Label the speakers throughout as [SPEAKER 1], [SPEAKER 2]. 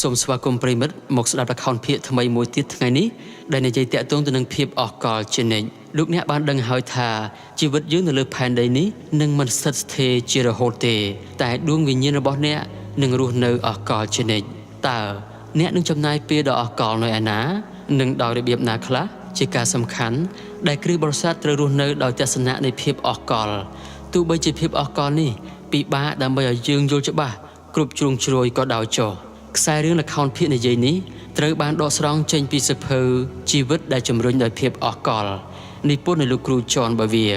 [SPEAKER 1] សូមស្វាគមន៍ប្រិយមិត្តមកស្ដាប់ល្ខោនភាគថ្មីមួយទៀតថ្ងៃនេះដែលនិយាយតាក់ទងទៅនឹងភាពអស់កលជានិច្ចលោកអ្នកបានដឹងហើយថាជីវិតយើងនៅលើផែនដីនេះនឹងមិនស្ថិតស្ថេរជារហូតទេតែដួងវិញ្ញាណរបស់អ្នកនឹងរស់នៅអស់កលជានិច្ចតើអ្នកនឹងចំណាយពេលដ៏អស់កលនៅឯណានិងដោយរបៀបណាខ្លះជាការសំខាន់ដែលគ្រីស្ទបរិស័ទត្រូវរស់នៅដោយទស្សនៈនៃភាពអស់កលទោះបីជាភាពអស់កលនេះពិបាកដើម្បីឲ្យយើងយល់ច្បាស់គ្រប់ជ្រុងជ្រោយក៏ដោយចុះខ្សែរឿងល្ខោនភាគនិយាយនេះត្រូវបានដកស្រង់ចេញពីសៀវភៅជីវិតដែលជំរុញដោយភាពអស់កលនិពន្ធដោយលោកគ្រូចនបាវា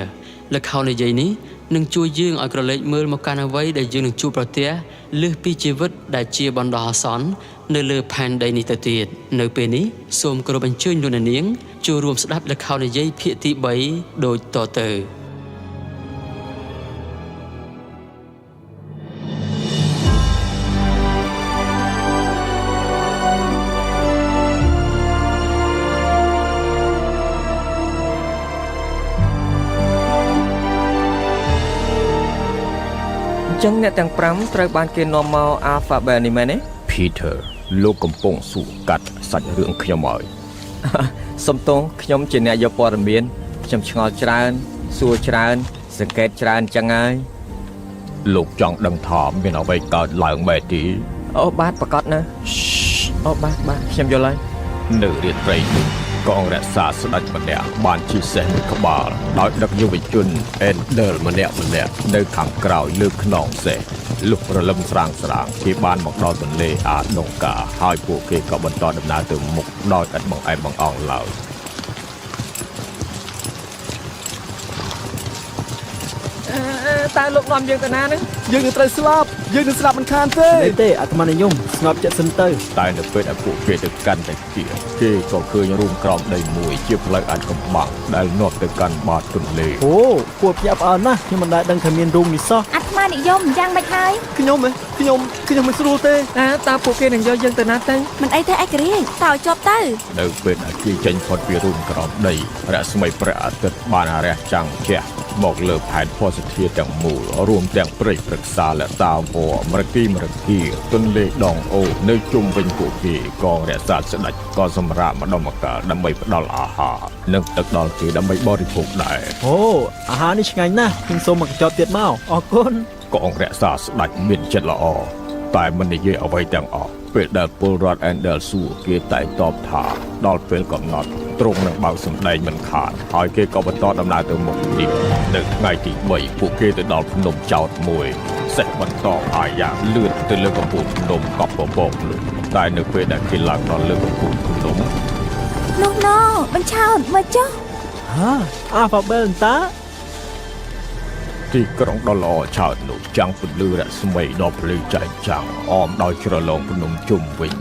[SPEAKER 1] ល្ខោននិយាយនេះនឹងជួយយើងឲ្យក្រឡេកមើលមកកាន់អ្វីដែលយើងនឹងជួបប្រទះលើសពីជីវិតដែលជាបណ្ដោះអាសន្ននៅលើផែនដីនេះទៅទៀតនៅពេលនេះសូមគោរពអញ្ជើញលោកអ្នកនាងចូលរួមស្ដាប់ល្ខោននិយាយភាគទី3ដូចតទៅ
[SPEAKER 2] អញ្ចឹងអ្នកទាំង5ត្រូវបានគេនាំមក Alphabet នេះមែនទេ
[SPEAKER 3] Peter លោកកំពុងសួរកាត់សាច់រឿងខ្ញុំហើយ
[SPEAKER 2] សុំទោសខ្ញុំជាអ្នកយកព័ត៌មានខ្ញុំឆ្ងល់ច្រើនសួរច្រើនសង្កេតច្រើនអញ្ចឹងហើយ
[SPEAKER 3] លោកចង់ដឹងថាមានអ្វីកើតឡើងមែនទេ
[SPEAKER 2] អូបាទប្រកាសណាស់អូបាទបាទខ្ញុំយល់ហើយ
[SPEAKER 3] នៅរាត្រីនោះកងរក្សាស្ដេចម្នាក់បានជិះសេះមួយក្បាលដោយដឹកយុវជនអេនដលម្នាក់ម្នាក់នៅខាងក្រោយលើខ្នងសេះលុះរលឹមស្រាងស្រាងគេបានមកដល់ទន្លេអាដុងកាហើយពួកគេក៏បន្តដំណើរទៅមុខដោយឥតបង្អែមបង្អង់ឡើយ
[SPEAKER 2] តើលោកនាំយើងទៅណាហ្នឹង
[SPEAKER 4] យើងនឹងត្រូវស្លាប់យើងនឹងស្លាប់មិនខានទេ
[SPEAKER 5] ទេទេអាត្មានិយមស្ងប់ចិត្តសិនទៅ
[SPEAKER 3] តែនៅពេលដែលពួកគេទៅកាន់តែគៀគេក៏ឃើញរូងក្រោមដីមួយជាផ្លូវអាចកំបាំងដែលនាំទៅកាន់បាតទន្លេ
[SPEAKER 5] អូគួរភ្ញាក់ផ្អើលណាស់ខ្ញុំមិនដែលដឹងថាមានរូងនេះសោះ
[SPEAKER 6] អាត្មានិយមយ៉ាងម៉េចហើយ
[SPEAKER 4] ខ្ញុំហ៎ខ្ញុំខ្ញុំមិនស្រួលទេ
[SPEAKER 2] តើតើពួកគេនឹងយកយើងទៅណាទៅ
[SPEAKER 6] មិនអីទេឯករាជ្យតើឲ្យជាប់ទៅ
[SPEAKER 3] នៅពេលដែលគេចេញផុតពីរូងក្រោមដីរស្មីព្រះអាទិត្យបានរះចាំងជះមកលើផែនភស្តុធាទាំងមូលរួមទាំងព្រៃព្រឹក្សាលតាវរមរគីមរគាទន្លេដងអូនៅជុំវិញពួកគេកងរក្សាស្ដេចក៏សម្រាកម្ដុំម្កាលដើម្បីផ្ដល់អាហារនិងទឹកដល់គេដើម្បីបរិភោគដែរ
[SPEAKER 5] អូអាហារនេះឆ្ងាញ់ណាស់ខ្ញុំសូមមកកញ្ចប់ទៀតមកអរគុណ
[SPEAKER 3] កងរក្សាស្ដេចមានចិត្តល្អតែមិននិយាយអ្វីទាំងអស់ពេលដែលពលរដ្ឋអែនដែលសួរគេតែងតបថាដល់ពេលកំណត់ទ្រង់នឹងបើកសម្ដែងមិនខានហើយគេក៏បន្តដំណើរទៅមុខទៀតនៅថ្ងៃទី3ពួកគេទៅដល់ភ្នំចោតមួយសេះបន្តអាយ៉ាងលឿនទៅលើកំពូលភ្នំកប់ពពកនោះតែនៅពេលដែលគេឡើងដល់លើកំពូលភ្នំ
[SPEAKER 6] នោះណបញ្ឆោតមើលចុះ
[SPEAKER 5] ហាអាហ្វាបែលតា
[SPEAKER 3] ទីក្រុងដ៏ល្អឆើតនោះចាំងពន្លឺរស្មីដ៏ភ្លឺចែងចាំងអមដោយជ្រលងភ្នំជុំវិញ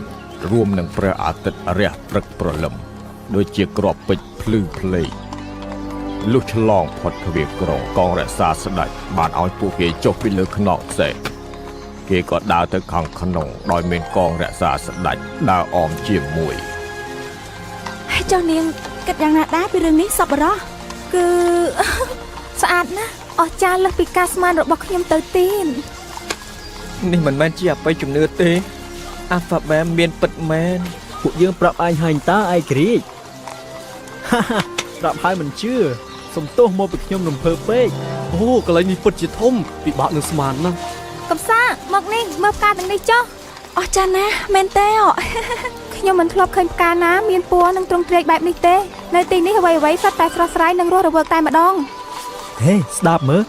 [SPEAKER 3] រួមនឹងព្រះអាទិត្យរះព្រឹកព្រលឹមដូចជាគ្រាប់ពេជ្រភ្លឺភ្លេងលុះឆ្លងផុតទ្វារក្រុងកងរក្សាស្ដេចបានឲ្យពួកគេចុះពីលើខ្នងសេះគេក៏ដើរទៅខាងក្នុងដោយមានកងរក្សាស្ដេចដើរអមជាមួយ
[SPEAKER 6] ហើយចុះនាងគិតយ៉ាងណាដែរពីរឿងនេះសប្បុរសគឺ ស្អាតណាស់អស្ចារ្យលើសពីការស្មានរបស់ខ្ញុំទៅទៀត
[SPEAKER 2] នេះមិនមែនជាអបិយជំនឿទេ Alphabet មានពិតមែន
[SPEAKER 5] ពួកយើងប្រាប់ឯងហើយតាឯករាជ្យហាហាប្រាប់ហើយមិនជឿសុំទោសមកពីខ្ញុំរំភើបពេក
[SPEAKER 4] អូកន្លែងនេះពិតជាធំពិបាកនឹងស្មានណាស់
[SPEAKER 6] កំសាមកនេះមើលផ្កាទាំងនេះចុះអស្ចារ្យណាស់មែនទេអ ខ្ញុំមិនធ្លាប់ឃើញផ្កាណាមានពណ៌និងទ្រង់ទ្រាយបែបនេះទេនៅទីនេះអ្វីៗសុទ្ធតែស្រស់ស្រាយនិងរស់រវើកតែម្ដង
[SPEAKER 5] ហេស្ដាប់មើល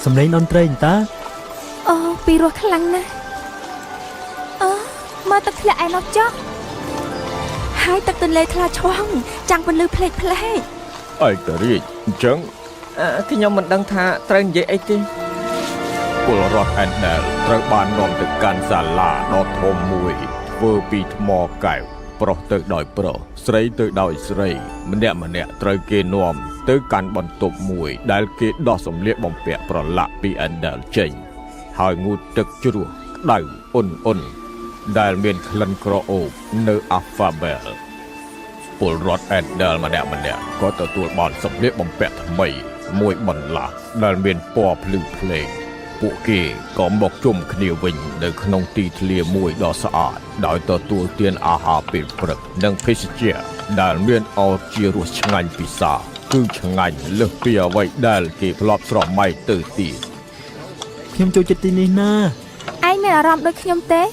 [SPEAKER 5] សំឡេងតន្ត្រីតា
[SPEAKER 6] អូពីរោះខ្លាំងណាស់អូមើលទឹកធ្លាក់ឯនោះចុះហើយទឹកទន្លេថ្លាឆ្វង់ចាំងពន្លឺផ្លេកផ្លេក
[SPEAKER 3] ឯករាជ្យអញ្ចឹង
[SPEAKER 2] ខ្ញុំមិនដឹងថាត្រូវនិយាយអីទេ
[SPEAKER 3] ពលរដ្ឋអែនដែលត្រូវបាននាំទៅកាន់សាលាដ៏ធំមួយធ្វើពីថ្មកែវប្រុសទៅដោយប្រុសស្រីទៅដោយស្រីម្នាក់ម្នាក់ត្រូវគេនាំទៅកាន់បន្ទប់មួយដែលគេដោះសម្លៀកបំពាក់ប្រឡាក់ពីអែនដែលចេញហើយងូតទឹកជ្រោះក្តៅអ៊ុនអ៊ុនដែលមានក្លិនក្រអូបនៅអាហ្វាបែលពលរដ្ឋអែនដែលម្នាក់ម្នាក់ក៏ទទួលបានសម្លៀកបំពាក់ថ្មីមួយបន្លាស់ដែលមានពណ៌ភ្លឺភ្លេង ពួកគេក៏មកជុំគ្នាវិញនៅក្នុងទីធ្លាមួយដ៏ស្អាតដោយទទួលទានអាហារពេលព្រឹកនិងភេសជ្ជៈដែលមានឱជារសឆ្ងាញ់ពិសាគឺឆ្ងាញ់លើសពីអ្វីដែលគេធ្លាប់ស្រមៃទៅទៀត
[SPEAKER 5] ខ្ញុំចូលចិត្តទីនេះណាស់
[SPEAKER 6] ឯងមានអារម្មណ៍ដូចខ្ញុំទេ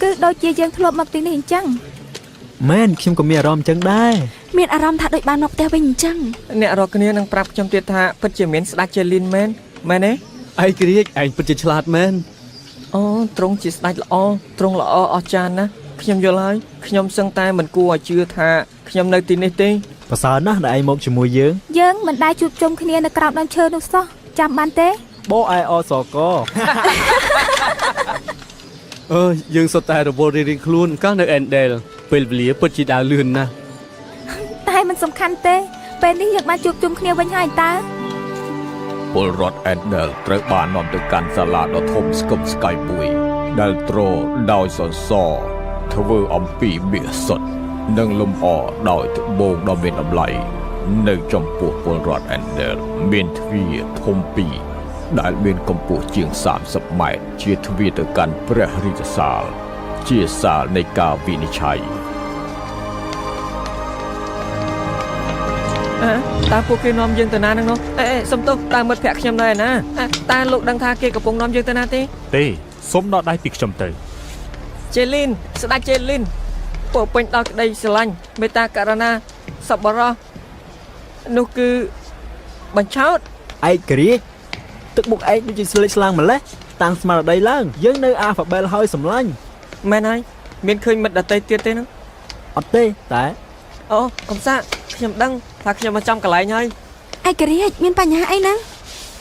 [SPEAKER 6] គឺដូចជាយើងធ្លាប់មកទីនេះអញ្ចឹង
[SPEAKER 5] មែនខ្ញុំក៏មានអារម្មណ៍អញ្ចឹងដែរ
[SPEAKER 7] មានអារម្មណ៍ថាដូចបានមកផ្ទះវិញអញ្ចឹង
[SPEAKER 2] អ្នករាល់គ្នានឹងប្រាប់ខ្ញុំទៀតថាពិតជាមានស្ដេចចេលីនមែនមែនទេ
[SPEAKER 4] ឯករាជ្យឯងពិតជាឆ្លាតមែន
[SPEAKER 2] អូទ្រង់ជាស្ដេចល្អទ្រង់ល្អអស្ចារ្យណាស់ខ្ញុំយល់ហើយខ្ញុំសឹងតែមិនគួរឲ្យជឿថាខ្ញុំនៅទីនេះទេ
[SPEAKER 5] ប្រសើរណាស់ដែលឯងមកជាមួយយើង
[SPEAKER 6] យើងមិនដែលជួបជុំគ្នានៅក្រោមដើមឈើនោះសោះចាំបានទេ
[SPEAKER 5] បអែអសក
[SPEAKER 4] អើយយើងសុទ្ធតែរវល់រៀងៗខ្លួនកាលនៅអេនដែលពេលវេលាពិតជាដើរលឿនណាស់
[SPEAKER 6] តែមិនសំខាន់ទេ ពេលនេះយើងបានជួបជុំគ្នាវិញហើយតើ
[SPEAKER 3] ពលរដ្ឋអេនដែលត្រូវបាននាំទៅកាន់សាលាដ៏ធំស្កឹមស្កៃមួយ ដែលទ្រដោយសសរធ្វើអំពីមាសសុទ្ធនិងលម្អដោយត្បូងដ៏មានតម្លៃនៅចំពោះពលរដ្ឋអេនដែលមានទ្វារធំពីរដែលមានកម្ពស់ជាង30ម៉ែត្រជាទ្វារទៅកាន់ព្រះរាជសាល ជាសាលនៃការវិនិច្ឆ័យ
[SPEAKER 2] អើតើពួកគេនាំយើងទៅណានឹងនោះអេអេសុំទោសតើមិត្តភក្តិខ្ញុំនៅឯណាអើតើលោកដឹងថាគេកំពុងនាំយើងទៅណាទេ
[SPEAKER 8] ទេសូមដកដៃពីខ្ញុំទៅ
[SPEAKER 2] ចេលីនស្ដេចចេលីនពោរពេញដោយក្តីស្រឡាញ់មេត្តាករុណាសប្បុរសនោះគឺបញ្ឆោត
[SPEAKER 5] ឯករាជ្យទឹកមុខឯងដូចជាស្លេកស្លាំងម្លេះតាំងស្មារតីឡើងយើងនៅអាហ្វាបែលហើយសម្លាញ់
[SPEAKER 2] មែនហើយមានឃើញមិត្តដតីទៀតទេនោះ
[SPEAKER 5] អត់ទេតែ
[SPEAKER 2] អូកំសាកខ្ញុំដឹងថាខ្ញុំមកចំកន្លែងហើយ
[SPEAKER 7] ឯករាជ្យមានបញ្ហាអីហ្នឹង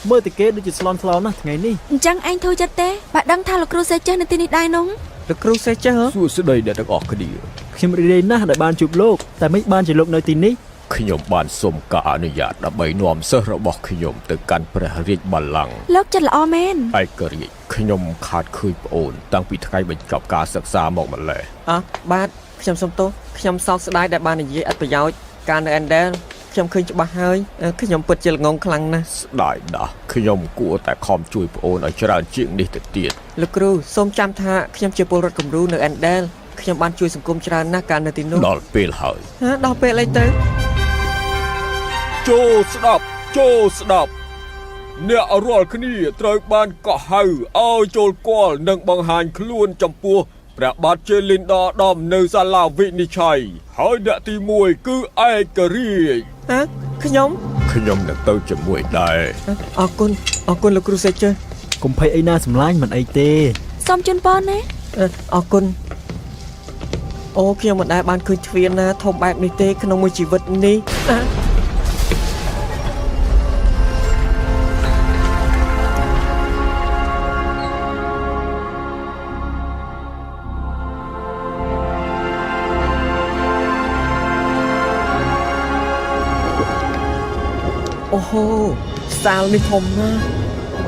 [SPEAKER 5] មើលតែគេដូចជាស្លន់ស្លោណាស់ថ្ងៃនេះ
[SPEAKER 7] អញ្ចឹងឯងធូរចិត្តទេបើដឹងថាលោកគ្រូសេចេះនៅទីនេះដែរនោះ
[SPEAKER 2] លោកគ្រូសេចេះហ៎
[SPEAKER 3] សួស្តីអ្នកទាំងអស់គ្នា
[SPEAKER 5] ខ្ញុំរីករាយណាស់ដែលបានជួបលោកតែមិនបានជាលោកនៅទីនេះ
[SPEAKER 3] ខ្ញុំបានសុំការអនុញ្ញាតដើម្បីនាំសិស្សរបស់ខ្ញុំទៅកាន់ព្រះរាជបល្ល័ង្ក
[SPEAKER 7] លោកចិត្តល្អមែន
[SPEAKER 3] ឯករាជ្យខ្ញុំខាតឃើញប្អូន តាំងពីថ្ងៃបញ្ចប់ការសិក្សាមកម្ល៉េះ
[SPEAKER 2] អ่ะបាទខ្ញុំសុំទោសខ្ញុំសោកស្ដាយដែលបាននិយាយអត់ប្រយោជន៍កាលនៅអេនដែលខ្ញុំឃើញច្បាស់ហើយអឺខ្ញុំពិតជាល្ងងខ្លាំងណាស់
[SPEAKER 3] ស្ដាយណាស់ខ្ញុំគួរតែខំជួយប្អូនឲ្យច្រើនជាងនេះទៅទៀត
[SPEAKER 2] លោកគ្រូសូមចាំថាខ្ញុំជាពលរដ្ឋគំរូនៅអេនដែលខ្ញុំបានជួយសង្គមច្រើនណាស់កាលនៅទីនោះ
[SPEAKER 3] ដល់ពេលហើយ
[SPEAKER 2] ហ៎ដល់ពេលអីទៅ
[SPEAKER 3] ចូលស្ដាប់ចូលស្ដាប់អ្នករាល់គ្នាត្រូវបានកោះហៅឲ្យចូលគាល់និងបង្ហាញខ្លួនចំពោះព្រះបាទជេលីនដដំនៅសាលាវិនិច្ឆ័យហើយអ្នកទី1គឺឯករាជ្យ
[SPEAKER 2] ហ៎ខ្ញុំ
[SPEAKER 3] ខ្ញុំនឹងទៅជាមួយដែរ
[SPEAKER 2] អរគុណអរគុណលោកគ្រូសេចេះ
[SPEAKER 5] កុំភ័យអីណាសម្លាញ់មិនអីទេ
[SPEAKER 7] សូមជូនពរណា
[SPEAKER 2] អឺអរគុណអូខ្ញុំមិនដែលបានឃើញទ្វារណាធំបែបនេះទេក្នុងមួយជីវិតនេះអ่ะអូហូសាលនេះធំណាស់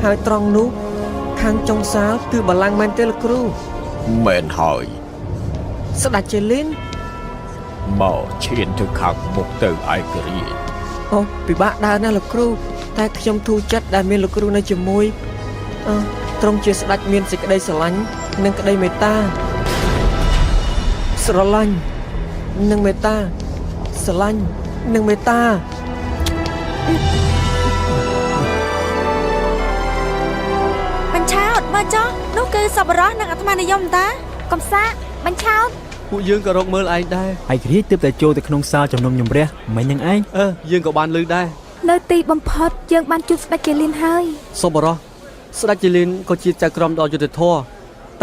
[SPEAKER 2] ហើយត្រង់នោះខាងចុងសាលគឺបល្ល័ង្កមែនទេលោកគ្រូ
[SPEAKER 3] មែនហើយ
[SPEAKER 2] ស្ដេចចេលីន
[SPEAKER 3] មកឈានទៅខាងមុខទៅឯករាជ្យ
[SPEAKER 2] អូពិបាកដើរណាស់លោកគ្រូតែខ្ញុំធូរចិត្តដែលមានលោកគ្រូនៅជាមួយអឺទ្រង់ជាស្ដេចមានសេចក្តីស្រឡាញ់និងក្តីមេត្តាស្រឡាញ់និងមេត្តាស្រឡាញ់និងមេត្តា
[SPEAKER 7] បញ្ឆោតមើលចុះនោះគឺសប្បុរសនិងអាត្មានិយមតា
[SPEAKER 6] កំសាកបញ្ឆោត
[SPEAKER 4] ពួកយើងក៏រកមើលឯងដែរ
[SPEAKER 5] ឯករាជ្យទើបតែចូលទៅក្នុងសាលជំនុំជម្រះមិញហ្នឹងឯង
[SPEAKER 4] អឺយើងក៏បានឮដែរ
[SPEAKER 6] នៅទីបំផុតយើងបានជួបស្ដេចជាលីនហើយ
[SPEAKER 4] សប្បុរសស្ដេចជាលីនក៏ជាចៅក្រមដ៏យុត្តិធម៌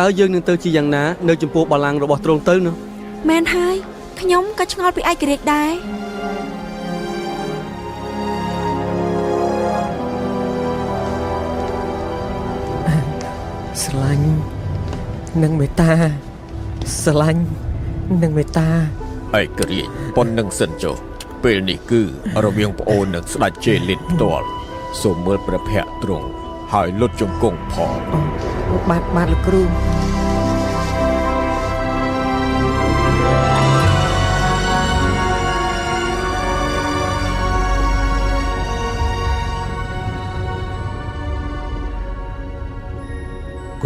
[SPEAKER 4] តើយើងនឹងទៅជាយ៉ាងណានៅចំពោះបល្ល័ង្ករបស់ទ្រង់ទៅនោះ
[SPEAKER 7] មែនហើយខ្ញុំក៏ឆ្ងល់ពីឯករាជ្យដែរ
[SPEAKER 2] ស្រឡាញ់និងមេត្តាស្រឡាញ់និងមេត្តា
[SPEAKER 3] ឯករាជ្យប៉ុណ្ណឹងសិនចុះពេលនេះគឺរវាងប្អូននិងស្ដេចជេលីនផ្ទាល់សូមមើលព្រះភ័ក្ត្រទ្រង់ហើយលុតជង្គង់ផង
[SPEAKER 2] បាទបាទលោកគ្រូ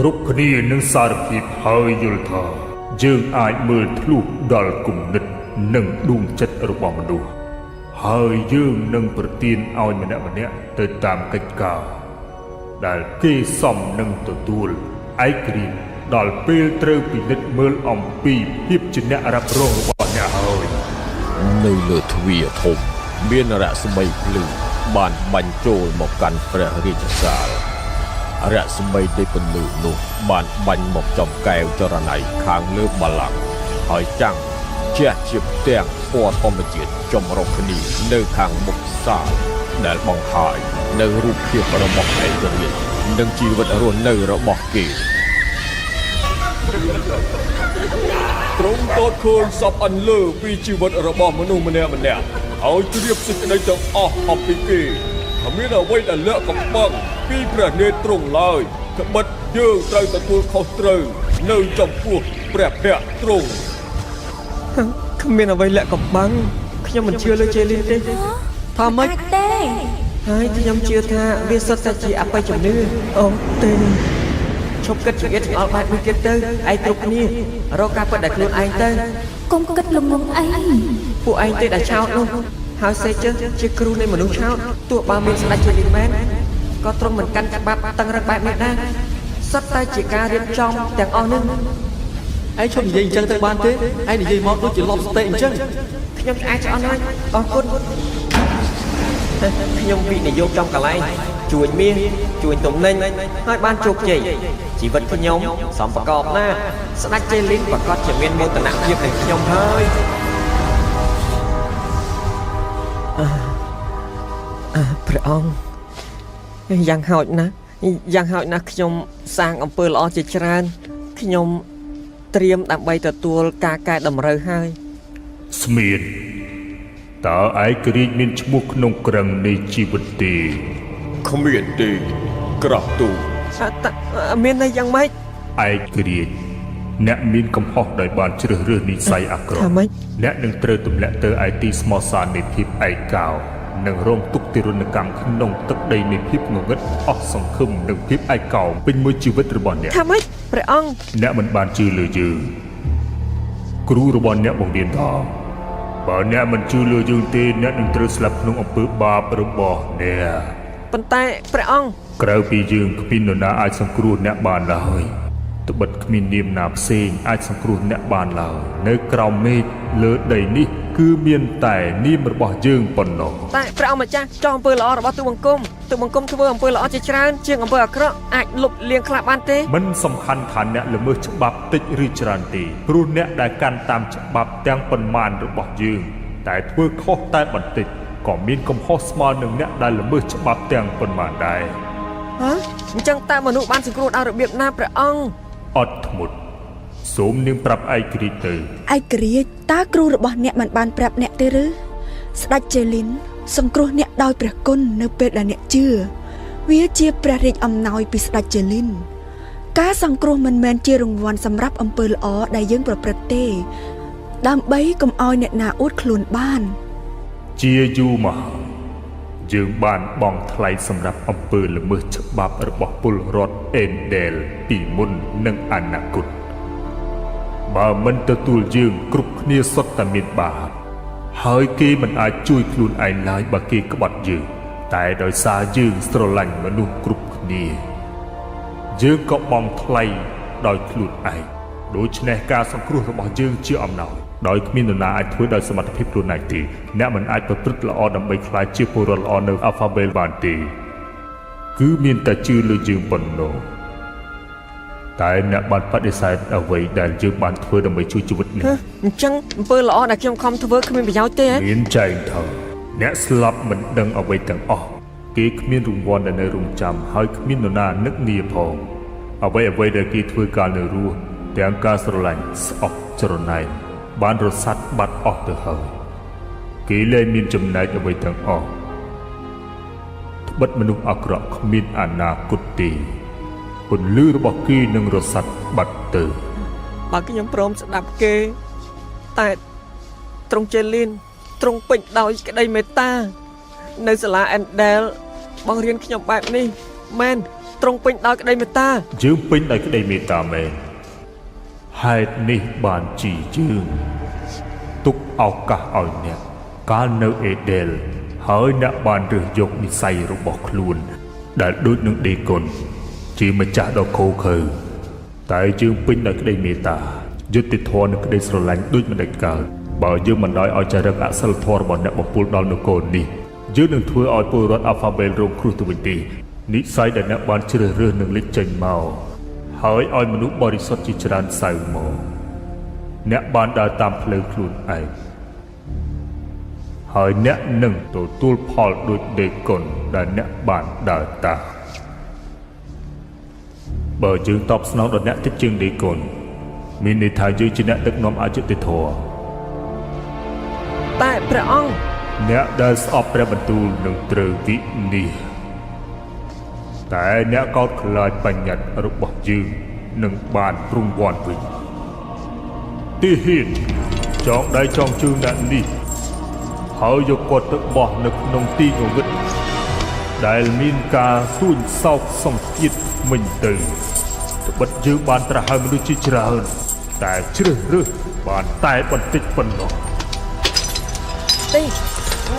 [SPEAKER 9] គ្រប់គ្នានឹងសារភាពហើយយល់ថា យើងអាចមើលធ្លុះដល់គំនិតនិងដួងចិត្តរបស់មនុស្សហើយយើងនឹងប្រទានឲ្យម្នាក់ៗទៅតាមកិច្ចការ ដែលគេសមនឹងទទួលឯករាជ្យដល់ពេលត្រូវពិនិត្យមើលអំពីភាពជាអ្នករ៉ាប់រងរបស់អ្នកហើយ
[SPEAKER 3] នៅលើទ្វារធំ មានរស្មីភ្លឺបានបាញ់ចូលមកកាន់ព្រះរាជសាលរស្មីនៃពន្លឺនោះបានបាញ់មកចំកែវចរណៃខាងលើបល្ល័ង្កហើយចាំងជះជាផ្ទាំងពណ៌ធម្មជាតិចម្រុះគ្នានៅខាងមុខសាលដែលបង្ហាញនៅរូបភាពរបស់ឯករាជ្យនិងជីវិតរស់នៅរបស់គេ
[SPEAKER 10] ទ្រង់ទតឃើញសពអន្លើពីជីវិតរបស់មនុស្សម្នាក់ម្នាក់ហើយជ្រាបសេចក្តីទាំងអស់អំពីគេគ្មានអ្វីដែលលាក់កំបាំងពីព្រះនេត្រទ្រង់ឡើយត្បិតយើងត្រូវទទួលខុសត្រូវនៅចំពោះព្រះភ័ក្ត្រទ្រង់
[SPEAKER 2] គ្មានអ្វីលាក់កំបាំងខ្ញុំមិនជឿលើជេលីនទេថាម៉េច
[SPEAKER 7] អាចទេ
[SPEAKER 2] ហើយខ្ញុំជឿថាវាសុទ្ធតែជាអបិយជំនឿអូទេឈប់គិតចង្អៀតចង្អល់បែបនេះទៀតទៅឯងគ្រប់គ្នារកការពិតដែលខ្លួនឯងទៅ
[SPEAKER 6] កុំគិតលំងងអី
[SPEAKER 2] ពួកឯងទេដែលឆោតនោះហើយសេជើជាគ្រូនៃមនុស្សឆោតទោះបើមានស្ដេចជាលីនមែនក៏ទ្រង់មិនកាន់ច្បាប់តឹងរឹងបែបនេះដែរសុទ្ធតែជាការរៀបចំទាំងអស់នេះ
[SPEAKER 4] ឯងឈប់និយាយអញ្ចឹងទៅបានទេឯងនិយាយមកដូចជាលប់ស្ទេអញ្ចឹង
[SPEAKER 2] ខ្ញុំឆ្អែតឆ្អន់ហើយអរគុណខ្ញុំវិនិយោគចំកន្លែងជួញមាសជួញទំនិញហើយបានជោគជ័យជីវិតខ្ញុំសមប្រកបណាស់ស្ដេចជេលីនប្រកាសជាមានមោទនភាពនឹងខ្ញុំហើយអឺព្រះអង្គយ៉ាងហោចណាស់យ៉ាងហោចណាស់ខ្ញុំសាងអំពើល្អជាច្រើនខ្ញុំត្រៀមដើម្បីទទួលការកែតម្រូវហើយ
[SPEAKER 9] ស្មៀនតើឯករាជ្យមានឈ្មោះក្នុងក្រឹងនៃជីវិតទេ
[SPEAKER 10] គ្មានទេក្រាបទូល
[SPEAKER 2] អតមានន័យយ៉ាងម៉េច
[SPEAKER 9] ឯករាជ្យអ្នកមានកំហុសដោយបានជ្រើសរើសនិស័យអាក្រក់
[SPEAKER 2] ថាម៉េច
[SPEAKER 9] អ្នកនឹងត្រូវទម្លាក់ទៅឯទីស្មោះសាននៃភាពឯកោនិងរងទុក្ខទារុណកម្មក្នុងទឹកដីនៃភាពងងឹតអស់សង្ឃឹមនិងភាពឯកោពេញមួយជីវិតរបស់អ្នក
[SPEAKER 2] ថាម៉េចព្រះអង្គ
[SPEAKER 9] អ្នកមិនបានជឿលើយើងគ្រូរបស់អ្នកបង្រៀនថាបើអ្នកមិនជឿលើយើងទេអ្នកនឹងត្រូវស្លាប់ក្នុងអំពើបាបរបស់អ្នក
[SPEAKER 2] ប៉ុន្តែព្រះអង្គ
[SPEAKER 9] ក្រៅពីយើងគ្មាននរណាអាចសង្គ្រោះអ្នកបានឡើយត្បិតគ្មាននាមណាផ្សេងអាចសង្គ្រោះអ្នកបានឡើយនៅក្រោមមេឃលើដីនេះគឺមានតែនាមរបស់យើងប៉ុណ្ណោះ
[SPEAKER 2] តែព្រះអង្គម្ចាស់ចង់អំពើល្អរបស់ទូបង្គំទូបង្គំធ្វើអំពើល្អជាច្រើនជាងអំពើអាក្រក់អាចលុបលាងខ្លះបានទេ
[SPEAKER 9] មិនសំខាន់ថាអ្នកល្មើសច្បាប់តិចឬច្រើនទេព្រោះអ្នកដែលកាន់តាមច្បាប់ទាំងប៉ុន្មានរបស់យើង តែធ្វើខុសតែបន្តិចក៏មានកំហុសស្មើនឹងអ្នកដែលល្មើសច្បាប់ទាំងប៉ុន្មានដែរ
[SPEAKER 2] ហ៎អញ្ចឹងតើមនុស្សបានសង្គ្រោះដោយរបៀបណាព្រះអង្គ
[SPEAKER 9] អត់ធ្មត់សូមនាងប្រាប់ឯករាជ្យទៅ
[SPEAKER 7] ឯករាជ្យតើគ្រូរបស់អ្នកមិនបានប្រាប់អ្នកទេឬស្ដេចជេលីនសង្គ្រោះអ្នកដោយព្រះគុណនៅពេលដែលអ្នកជឿវាជាព្រះរាជអំណោយពីស្ដេចជេលីនការសង្គ្រោះមិនមែនជារង្វាន់សម្រាប់អំពើល្អដែលយើងប្រព្រឹត្តទេ ដើម្បីកុំឲ្យអ្នកណាអួតខ្លួនបាន
[SPEAKER 9] ជាយូរមកហើយយើងបានបង់ថ្លៃសម្រាប់អំពើល្មើសច្បាប់របស់ពលរដ្ឋអេនដេលពីមុននិងអនាគតបើមិនទទួលយើងគ្រប់គ្នាសុទ្ធតែមានបាបហើយគេមិនអាចជួយខ្លួនឯងឡើយបើគេក្បត់យើង តែដោយសារយើងស្រឡាញ់មនុស្សគ្រប់គ្នា យើងក៏បង់ថ្លៃដោយខ្លួនឯងដូច្នេះការសង្គ្រោះរបស់យើងជាអំណោយដោយគ្មាននរណាអាចធ្វើដោយសមត្ថភាពខ្លួនឯងទេអ្នកមិនអាចប្រព្រឹត្តល្អដើម្បីក្លាយជាពលរដ្ឋល្អនៅ Alphabet បានទេគឺមានតែជឿលើយើងប៉ុណ្ណោះតែអ្នកបានបដិសេធអ្វីដែលយើងបានធ្វើដើម្បីជួយជីវិតអ្នក
[SPEAKER 2] ហ៎អញ្ចឹងអំពើល្អដែលខ្ញុំខំធ្វើគ្មានប្រយោជន៍ទេហ៎
[SPEAKER 9] មានចែងថាអ្នកស្លាប់មិនដឹងអ្វីទាំងអស់គេគ្មានរង្វាន់ដែលនៅរងចាំហើយគ្មាននរណានឹកនាផងអ្វីអ្វីដែលគេធ្វើកាលនៅរស់ទាំងការស្រឡាញ់ស្អប់ច្រណែនបានរសាត់បាត់អស់ទៅហើយគេលែងមានចំណែកអ្វីទាំងអស់ត្បិតមនុស្សអាក្រក់គ្មានអនាគតទេពន្លឺរបស់គេនឹងរសាត់បាត់ទៅ
[SPEAKER 2] បើខ្ញុំព្រមស្ដាប់គេ តែទ្រង់ជេលីនទ្រង់ពេញដោយក្តីមេត្តា នៅសាលាអេនដែលបង្រៀនខ្ញុំបែបនេះមែន ទ្រង់ពេញដោយក្តីមេត្តា
[SPEAKER 9] យើងពេញដោយក្តីមេត្តាមែនហេតុនេះបានជាយើងទុកឱកាសឲ្យអ្នកកាលនៅអេដែលហើយអ្នកបានរើសយកនិស័យរបស់ខ្លួន ដែលដូចនឹងដេគុណជាម្ចាស់ដ៏ឃោរឃៅតែយើងពេញដោយក្តីមេត្តាយុត្តិធម៌និងក្តីស្រឡាញ់ដូចមិនដាច់កើតបើយើងមិនដោយឲ្យចរិតអសិលធម៌របស់អ្នកបំពុលដល់នគរនេះយើងនឹងធ្វើឲ្យពលរដ្ឋអាហ្វាបែលរងគ្រោះទៅវិញទេនិស័យដែលអ្នកបានជ្រើសរើសនឹងលេចចេញមកហើយឲ្យមនុស្សបរិសុទ្ធជាច្រើនសៅមកអ្នកបានដើរតាមផ្លូវខ្លួនឯង ហើយអ្នកនឹងទទួលផលដូចដេកុនដែលអ្នកបានដើរតាមបើយើងតបស្នងដល់អ្នកតិចជាងដេកុនមានន័យថាយើងជាអ្នកដឹកនាំអយុត្តិធម៌
[SPEAKER 2] តែព្រះអង្គ
[SPEAKER 9] អ្នកដែលស្អប់ព្រះបន្ទូលនឹងត្រូវវិនិច្ឆ័យតែអ្នកកោតខ្លាចបញ្ញត្តិរបស់យើងនឹងបានរង្វាន់វិញទីហ៊ានចងដៃចងជើងអ្នកនេះហើយយកគាត់ទៅបោះនៅក្នុងទីងងឹតដែលមានការទួញសោកសង្កៀតមិញទៅត្បិតយើងបានត្រាស់ឲ្យមនុស្សជាច្រើន តែជ្រើសរើសបានតែបន្តិចប៉ុណ្ណោះ
[SPEAKER 2] ទេ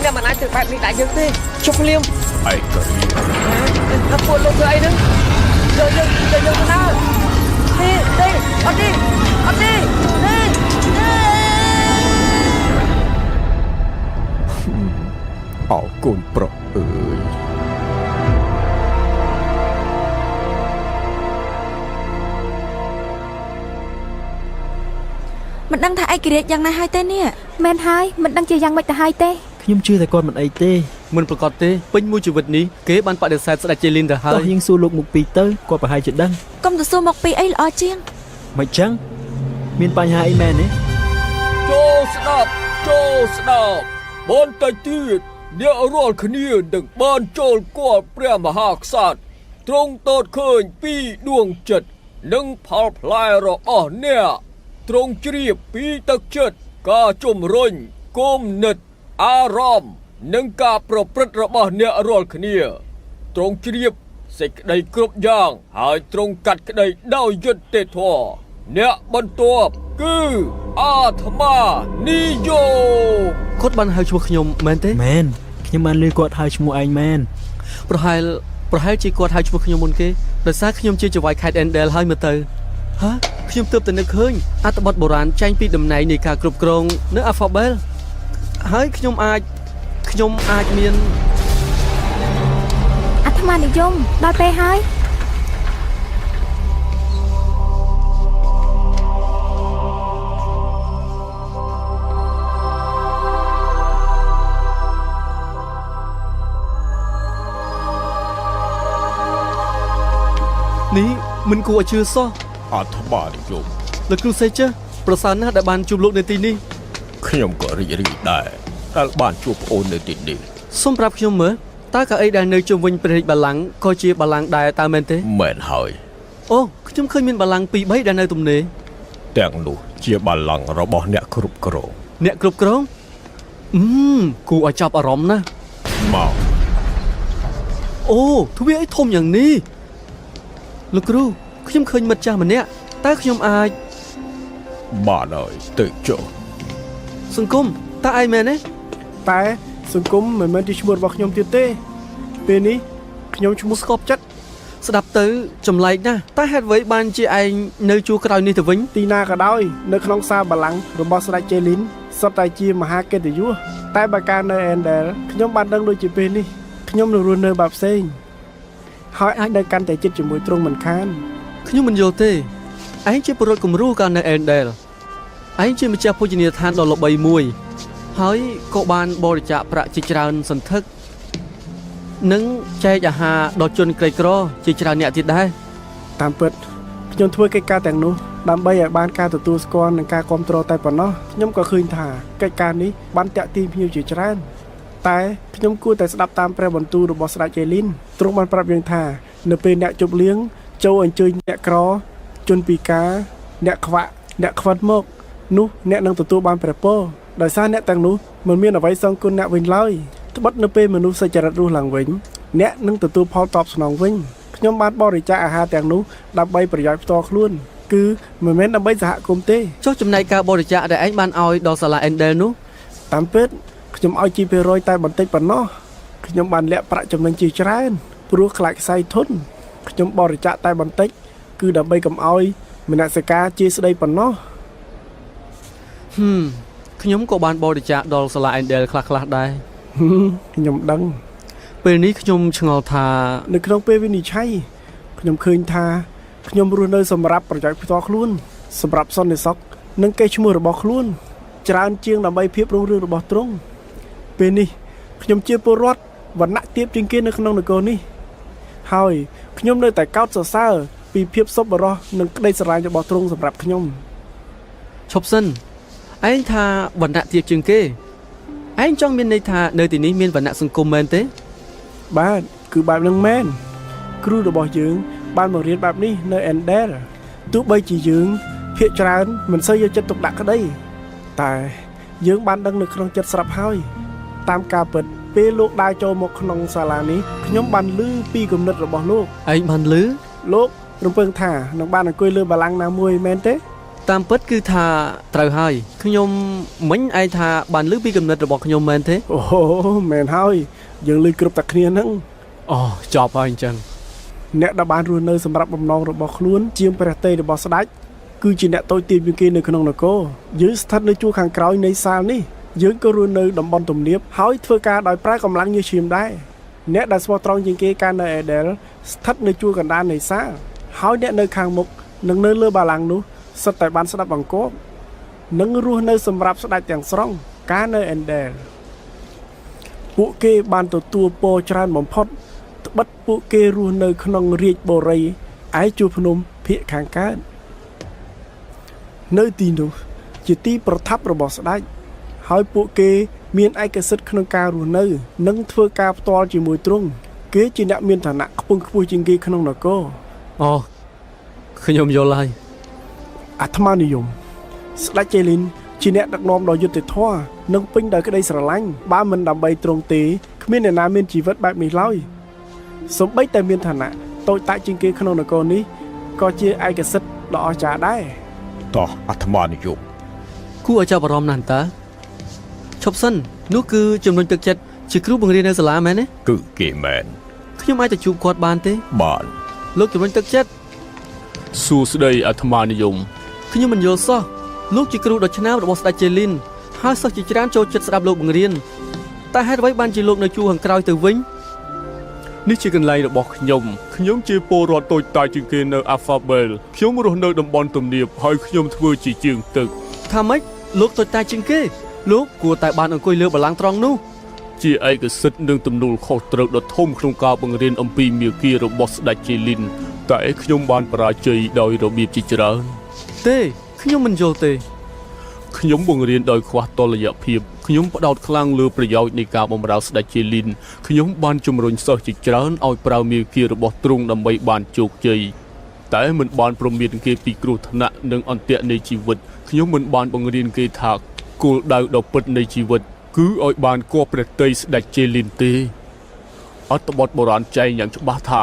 [SPEAKER 2] អ្នកមិនអាចធ្វើបែបនេះដាក់យើងទេចុះភ្លាម
[SPEAKER 3] ឯករាជ្យ
[SPEAKER 2] អើពួកលោកធ្វើអីហ្នឹងយកយើងយកយើងទៅណាទេទេអត់ទេអត់ទេទេទេ
[SPEAKER 3] អោកូនប្រុសអើយ
[SPEAKER 7] មិនដឹងថាឯករាជ្យយ៉ាងណាហើយទេនេះ
[SPEAKER 6] មែនហើយមិនដឹងជាយ៉ាងម៉េចទៅហើយទេ
[SPEAKER 5] ខ្ញុំជឿតែគាត់មិនអីទេ
[SPEAKER 4] មិនប្រកាសទេពេញមួយជីវិតនេះគេបានបដិសេធស្ដេចជេលីនទៅហើយ
[SPEAKER 5] តោះយើងសួរលោកមុខពីរទៅគាត់ប្រហែលជាដឹង
[SPEAKER 7] កុំទៅសួរមកពីអីល្អជាង
[SPEAKER 5] មិនចឹងមានបញ្ហាអីមែនទេ
[SPEAKER 10] ចូលស្ដាប់ចូលស្ដាប់បន្តិចទៀតអ្នករាល់គ្នានឹងបានចូលគាល់ព្រះមហាក្សត្រទ្រង់ទតឃើញពីដួងចិត្តនិងផលផ្លែរបស់អ្នកទ្រង់ជ្រាបពីទឹកចិត្តការជំរុញគំនិតអារម្មណ៍និងការប្រព្រឹត្តរបស់អ្នករាល់គ្នា ទ្រង់ជ្រាបសេចក្តីគ្រប់យ៉ាងហើយទ្រង់កាត់ក្តីដោយយុត្តិធម៌អ្នកបន្ទាប់គឺអាត្មានិយម
[SPEAKER 4] គាត់បានហៅឈ្មោះខ្ញុំមែនទេ
[SPEAKER 5] មែនខ្ញុំបានឮគាត់ហៅឈ្មោះឯងមែន
[SPEAKER 4] ប្រហែលប្រហែលជាគាត់ហៅឈ្មោះខ្ញុំមុនគេដោយសារខ្ញុំជាចៅហ្វាយខេត្តអេនដែលហើយមើលទៅហាខ្ញុំទើបតែនឹកឃើញអត្ថបទបុរាណចែងពីតំណែងនៃការគ្រប់គ្រងនៅអាហ្វាបែលហើយខ្ញុំអាចខ្ញុំអាចមាន
[SPEAKER 6] អាត្មានិយមដល់ពេលហើយ
[SPEAKER 4] នេះមិនគួរឲ្យជឿសោះ
[SPEAKER 3] អាត្មានិយម
[SPEAKER 4] លោកគ្រូសេជើប្រសើរណាស់ដែលបានជួបលោកនៅទីនេះ
[SPEAKER 3] ខ្ញុំក៏រីករាយដែរដែលបានជួបប្អូននៅទីនេះ
[SPEAKER 4] សូមប្រាប់ខ្ញុំមើលតើកៅអីដែលនៅជុំវិញព្រះរាជបល្ល័ង្កក៏ជាបល្ល័ង្កដែរតើមែនទេ
[SPEAKER 3] មែនហើយ
[SPEAKER 4] អូខ្ញុំឃើញមានបល្ល័ង្កពីរបីដែលនៅទំនេរ
[SPEAKER 3] ទាំងនោះជាបល្ល័ង្ករបស់អ្នកគ្រប់គ្រង
[SPEAKER 4] អ្នកគ្រប់គ្រងអឺមគួរឲ្យចាប់អារម្មណ៍ណាស់
[SPEAKER 3] មក
[SPEAKER 4] អូទ្វារអីធំយ៉ាងនេះលោកគ្រូខ្ញុំឃើញមិត្តចាស់ម្នាក់តើខ្ញុំអាច
[SPEAKER 3] បានហើយទៅចុះ
[SPEAKER 4] សង្គមតើឯងមែនទេ
[SPEAKER 11] តែសង្គមមិនមែនជាឈ្មោះរបស់ខ្ញុំទៀតទេ ពេលនេះខ្ញុំឈ្មោះ
[SPEAKER 4] ស្កប់ចិត្តស្ដាប់ទៅចម្លែកណាស់តើហេតុអ្វីបានជាឯងនៅជួរក្រោយនេះទៅវិញ
[SPEAKER 11] ទីណាក៏ដោយនៅក្នុងសាលបល្ល័ង្ករបស់ស្ដេចជេលីនសុទ្ធតែជាមហាកិត្តិយសតែបើកាលនៅអេនដែលខ្ញុំបានដឹងដូចជាពេលនេះខ្ញុំនឹងរស់នៅបែបផ្សេងហើយអាចនៅកាន់តែជិតជាមួយទ្រង់មិនខាន
[SPEAKER 4] ខ្ញុំមិនយល់ទេឯងជាពលរដ្ឋគំរូកាលនៅអេនដែលឯងជាម្ចាស់ភោជនីយដ្ឋានដ៏ល្បីមួយ ហើយក៏បានបរិច្ចាគប្រាក់ជាច្រើនសន្ធឹកនិងចែកអាហារដល់ជនក្រីក្រជាច្រើនអ្នកទៀតដែរ
[SPEAKER 11] តាមពិតខ្ញុំធ្វើកិច្ចការទាំងនោះដើម្បីឲ្យបានការទទួលស្គាល់និងការគ្រប់គ្រងតែប៉ុណ្ណោះខ្ញុំក៏ឃើញថាកិច្ចការនេះបានតាក់ទាញភ្ញៀវជាច្រើនតែខ្ញុំគួរតែស្ដាប់តាមព្រះបន្ទូលរបស់ស្ដេចជេលីនទ្រង់បានប្រាប់យើងថានៅពេលអ្នកជប់លៀងចូលអញ្ជើញអ្នកក្រជនពិការអ្នកខ្វាក់អ្នកខ្វិតមកនោះអ្នកនឹងទទួលបានព្រះពរដោយសារអ្នកទាំងនោះមិនមានអ្វីសងគុណអ្នកវិញឡើយត្បិតនៅពេលមនុស្សសុចរិតរស់ឡើងវិញអ្នកនឹងទទួលផលតបស្នងវិញ ខ្ញុំបានបរិច្ចាគអាហារទាំងនោះដើម្បីប្រយោជន៍ផ្ទាល់ខ្លួន គឺមិនមែនដើម្បីសហគមន៍ទេ
[SPEAKER 4] ចុះចំណែកការបរិច្ចាគដែលឯងបានឲ្យដល់សាលាអេនដែលនោះ
[SPEAKER 11] តាមពិតខ្ញុំឲ្យជីភាគរយតែបន្តិចប៉ុណ្ណោះខ្ញុំបានលាក់ប្រាក់ចំណេញជាច្រើនព្រោះខ្លាចខ្សែធនខ្ញុំបរិច្ចាគតែបន្តិច គឺដើម្បីកុំឲ្យមនសិការជាស្ដីប៉ុណ្ណោះ
[SPEAKER 4] ហឹមខ្ញុំក៏បានបរិច្ចាគដល់សាលាអេនដែលខ្លះៗដែរ
[SPEAKER 11] ខ្ញុំដឹង
[SPEAKER 4] ពេលនេះខ្ញុំឆ្ងល់ថា
[SPEAKER 11] នៅក្នុងពេលវិនិច្ឆ័យខ្ញុំឃើញថាខ្ញុំរស់នៅសម្រាប់ប្រយោជន៍ផ្ទាល់ខ្លួន សម្រាប់សន្តិសុខនិងកេរ្តិ៍ឈ្មោះរបស់ខ្លួន ច្រើនជាងដើម្បីភាពរុងរឿងរបស់ទ្រង់ពេលនេះខ្ញុំជាពលរដ្ឋវណ្ណៈទាបជាងគេនៅក្នុងនគរនេះ ហើយខ្ញុំនៅតែកោតសរសើរពីភាពសប្បុរសនិងក្តីស្រឡាញ់របស់ទ្រង់សម្រាប់ខ្ញុំ
[SPEAKER 4] ឈប់សិនឯងថាវណ្ណៈទាបជាងគេឯងចង់មានន័យថានៅទីនេះមានវណ្ណៈសង្គមមែនទេ
[SPEAKER 11] បាទគឺបែបហ្នឹងមែនគ្រូរបស់យើង បានបង្រៀនបែបនេះនៅអេនដែលទោះបីជាយើងភាគច្រើនមិនសូវយកចិត្តទុកដាក់ក្តី តែយើងបានដឹងនៅក្នុងចិត្តស្រាប់ហើយ តាមការពិតពេលលោកដើរចូលមកក្នុងសាលានេះខ្ញុំបានឮពីគំនិតរបស់លោក
[SPEAKER 4] ឯងបានឮ
[SPEAKER 11] លោករំពឹងថានឹងបានអង្គុយលើបល្ល័ង្កណាមួយមែនទេ
[SPEAKER 4] តាមពិតគឺថាត្រូវហើយខ្ញុំមិញឯងថាបានឮពីគំនិតរបស់ខ្ញុំមែនទេ
[SPEAKER 11] អូមែនហើយយើងឮគ្រប់តែគ្នាហ្នឹង
[SPEAKER 4] អូចប់ហើយអញ្ចឹង
[SPEAKER 11] អ្នកដែលបានរស់នៅសម្រាប់បំណងរបស់ខ្លួនជាងព្រះទ័យរបស់ស្ដេចគឺជាអ្នកតូចទាបជាងគេនៅក្នុងនគរយើងស្ថិតនៅជួរខាងក្រោយនៃសាលនេះយើងក៏រស់នៅតំបន់ទំនាបហើយធ្វើការដោយប្រើកម្លាំងញើសឈាមដែរអ្នកដែលស្មោះត្រង់ជាងគេកាលនៅអេដែលស្ថិតនៅជួរកណ្ដាលនៃសាលហើយអ្នកនៅខាងមុខនិងនៅលើបាឡាំងនោះសុទ្ធតែបានស្ដាប់បង្គាប់និងរស់នៅសម្រាប់ស្ដេចទាំងស្រុងកាលនៅអេនដែលពួកគេបានទទួលពរច្រើនបំផុត ត្បិតពួកគេរស់នៅក្នុងរាជបុរីឯជួរភ្នំភាគខាងកើតនៅទីនោះជាទីប្រថាប់របស់ស្ដេចហើយពួកគេមានឯកសិទ្ធិក្នុងការរស់នៅ និងធ្វើការផ្ទាល់ជាមួយទ្រង់គេជាអ្នកមានឋានៈខ្ពង់ខ្ពស់ជាងគេក្នុងនគរ
[SPEAKER 4] អូខ្ញុំយល់ហើយ
[SPEAKER 11] អាត្មានិយមស្ដេចជេលីនជាអ្នកដឹកនាំដ៏យុត្តិធម៌និងពេញដោយក្តីស្រឡាញ់បើមិនដើម្បីទ្រង់ទេគ្មានអ្នកណាមានជីវិតបែបនេះឡើយសូម្បីតែមានឋានៈតូចតាចជាងគេក្នុងនគរនេះក៏ជាឯកសិទ្ធិដ៏អស្ចារ្យដែរ
[SPEAKER 3] តោះអាត្មានិយម
[SPEAKER 4] គួរឲ្យចាប់អារម្មណ៍ណាស់តើឈប់សិននោះគឺជំនួញទឹកចិត្តជាគ្រូបង្រៀននៅសាលាមែនទេ
[SPEAKER 3] គឺគេមែន
[SPEAKER 4] ខ្ញុំអាចទៅជួបគាត់បានទេ
[SPEAKER 3] បាន
[SPEAKER 4] លោកជំនួញទឹកចិត្ត
[SPEAKER 10] សួស្តីអាត្មានិយម
[SPEAKER 4] ខ្ញុំមិនយល់សោះលោកជាគ្រូដ៏ឆ្នើមរបស់ស្ដេចជេលីនហើយសិស្សជាច្រើនចូលចិត្តស្ដាប់លោកបង្រៀនតែហេតុអ្វីបានជាលោកនៅជួរខាងក្រោយទៅវិញ
[SPEAKER 10] នេះជាកន្លែងរបស់ខ្ញុំខ្ញុំជាពលរដ្ឋតូចតាចជាងគេនៅ Alphabel ខ្ញុំរស់នៅតំបន់ទំនាបហើយខ្ញុំធ្វើជាជាងទឹក
[SPEAKER 4] ថាម៉េចលោកតូចតាចជាងគេលោកគួរតែបានអង្គុយលើបល្ល័ង្កត្រង់នោះ
[SPEAKER 10] ជាឯកសិទ្ធិនិងទំនួលខុសត្រូវដ៏ធំក្នុងការបង្រៀនអំពីមាគ៌ារបស់ស្ដេចជេលីនតែខ្ញុំបានបរាជ័យដោយរបៀបជាច្រើន
[SPEAKER 4] ទេខ្ញុំមិនយល់ទេ
[SPEAKER 10] ខ្ញុំបង្រៀនដោយខ្វះតុល្យភាពខ្ញុំផ្ដោតខ្លាំងលើប្រយោជន៍នៃការបម្រើស្ដេចជេលីនខ្ញុំបានជំរុញសិស្សជាច្រើនឲ្យប្រើមាគ៌ារបស់ទ្រង់ដើម្បីបានជោគជ័យតែមិនបានព្រមានគេពីគ្រោះថ្នាក់និងអន្ទាក់នៃជីវិតខ្ញុំមិនបានបង្រៀនគេថាគោលដៅដ៏ពិតនៃជីវិតគឺឲ្យបានគប់ព្រះទ័យស្ដេចជេលីនទេអត្ថបទបុរាណចែងយ៉ាងច្បាស់ថា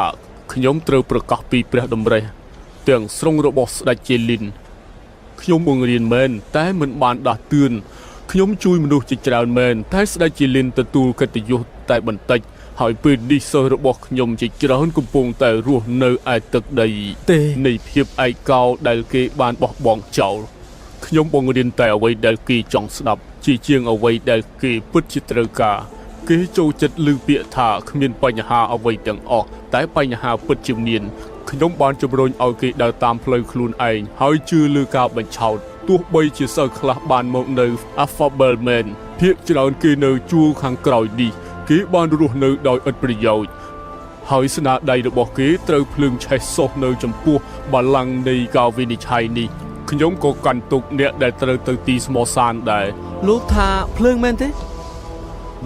[SPEAKER 10] ខ្ញុំត្រូវប្រកាសពីព្រះតម្រិះទាំងស្រុងរបស់ស្ដេចជេលីន ខ្ញុំបង្រៀនមែនតែមិនបានដាស់តឿនខ្ញុំជួយមនុស្សជាច្រើនមែនតែស្ដេចជាលិនទទួលកិត្តិយសតែបន្តិចហើយពេលនេះសិស្សរបស់ខ្ញុំជាច្រើនកំពុងតែរស់នៅឯទឹកដី
[SPEAKER 4] ទេ
[SPEAKER 10] នៃភាពឯកោដែលគេបានបោះបង់ចោលខ្ញុំបង្រៀនតែអ្វីដែលគេចង់ស្ដាប់ជាជាងអ្វីដែលគេពិតជាត្រូវការគេចូលចិត្តឮពាក្យថាគ្មានបញ្ហាអ្វីទាំងអស់តែបញ្ហាពិតជាមានខ្ញុំបានជំរុញឲ្យគេដើរតាមផ្លូវខ្លួនឯងហើយជឿលើការបញ្ឆោតទោះបីជាសិស្សខ្លះបានមកនៅ Alphabel មែនភាគច្រើនគេនៅជួរខាងក្រោយនេះគេបានរស់នៅដោយឥតប្រយោជន៍ហើយស្នាដៃរបស់គេត្រូវភ្លើងឆេះសុះនៅចំពោះបល្ល័ង្កនៃការវិនិច្ឆ័យនេះខ្ញុំក៏កាន់ទុកអ្នកដែលត្រូវទៅទីស្មោសានដែរ
[SPEAKER 4] លោកថាភ្លើងមែនទេ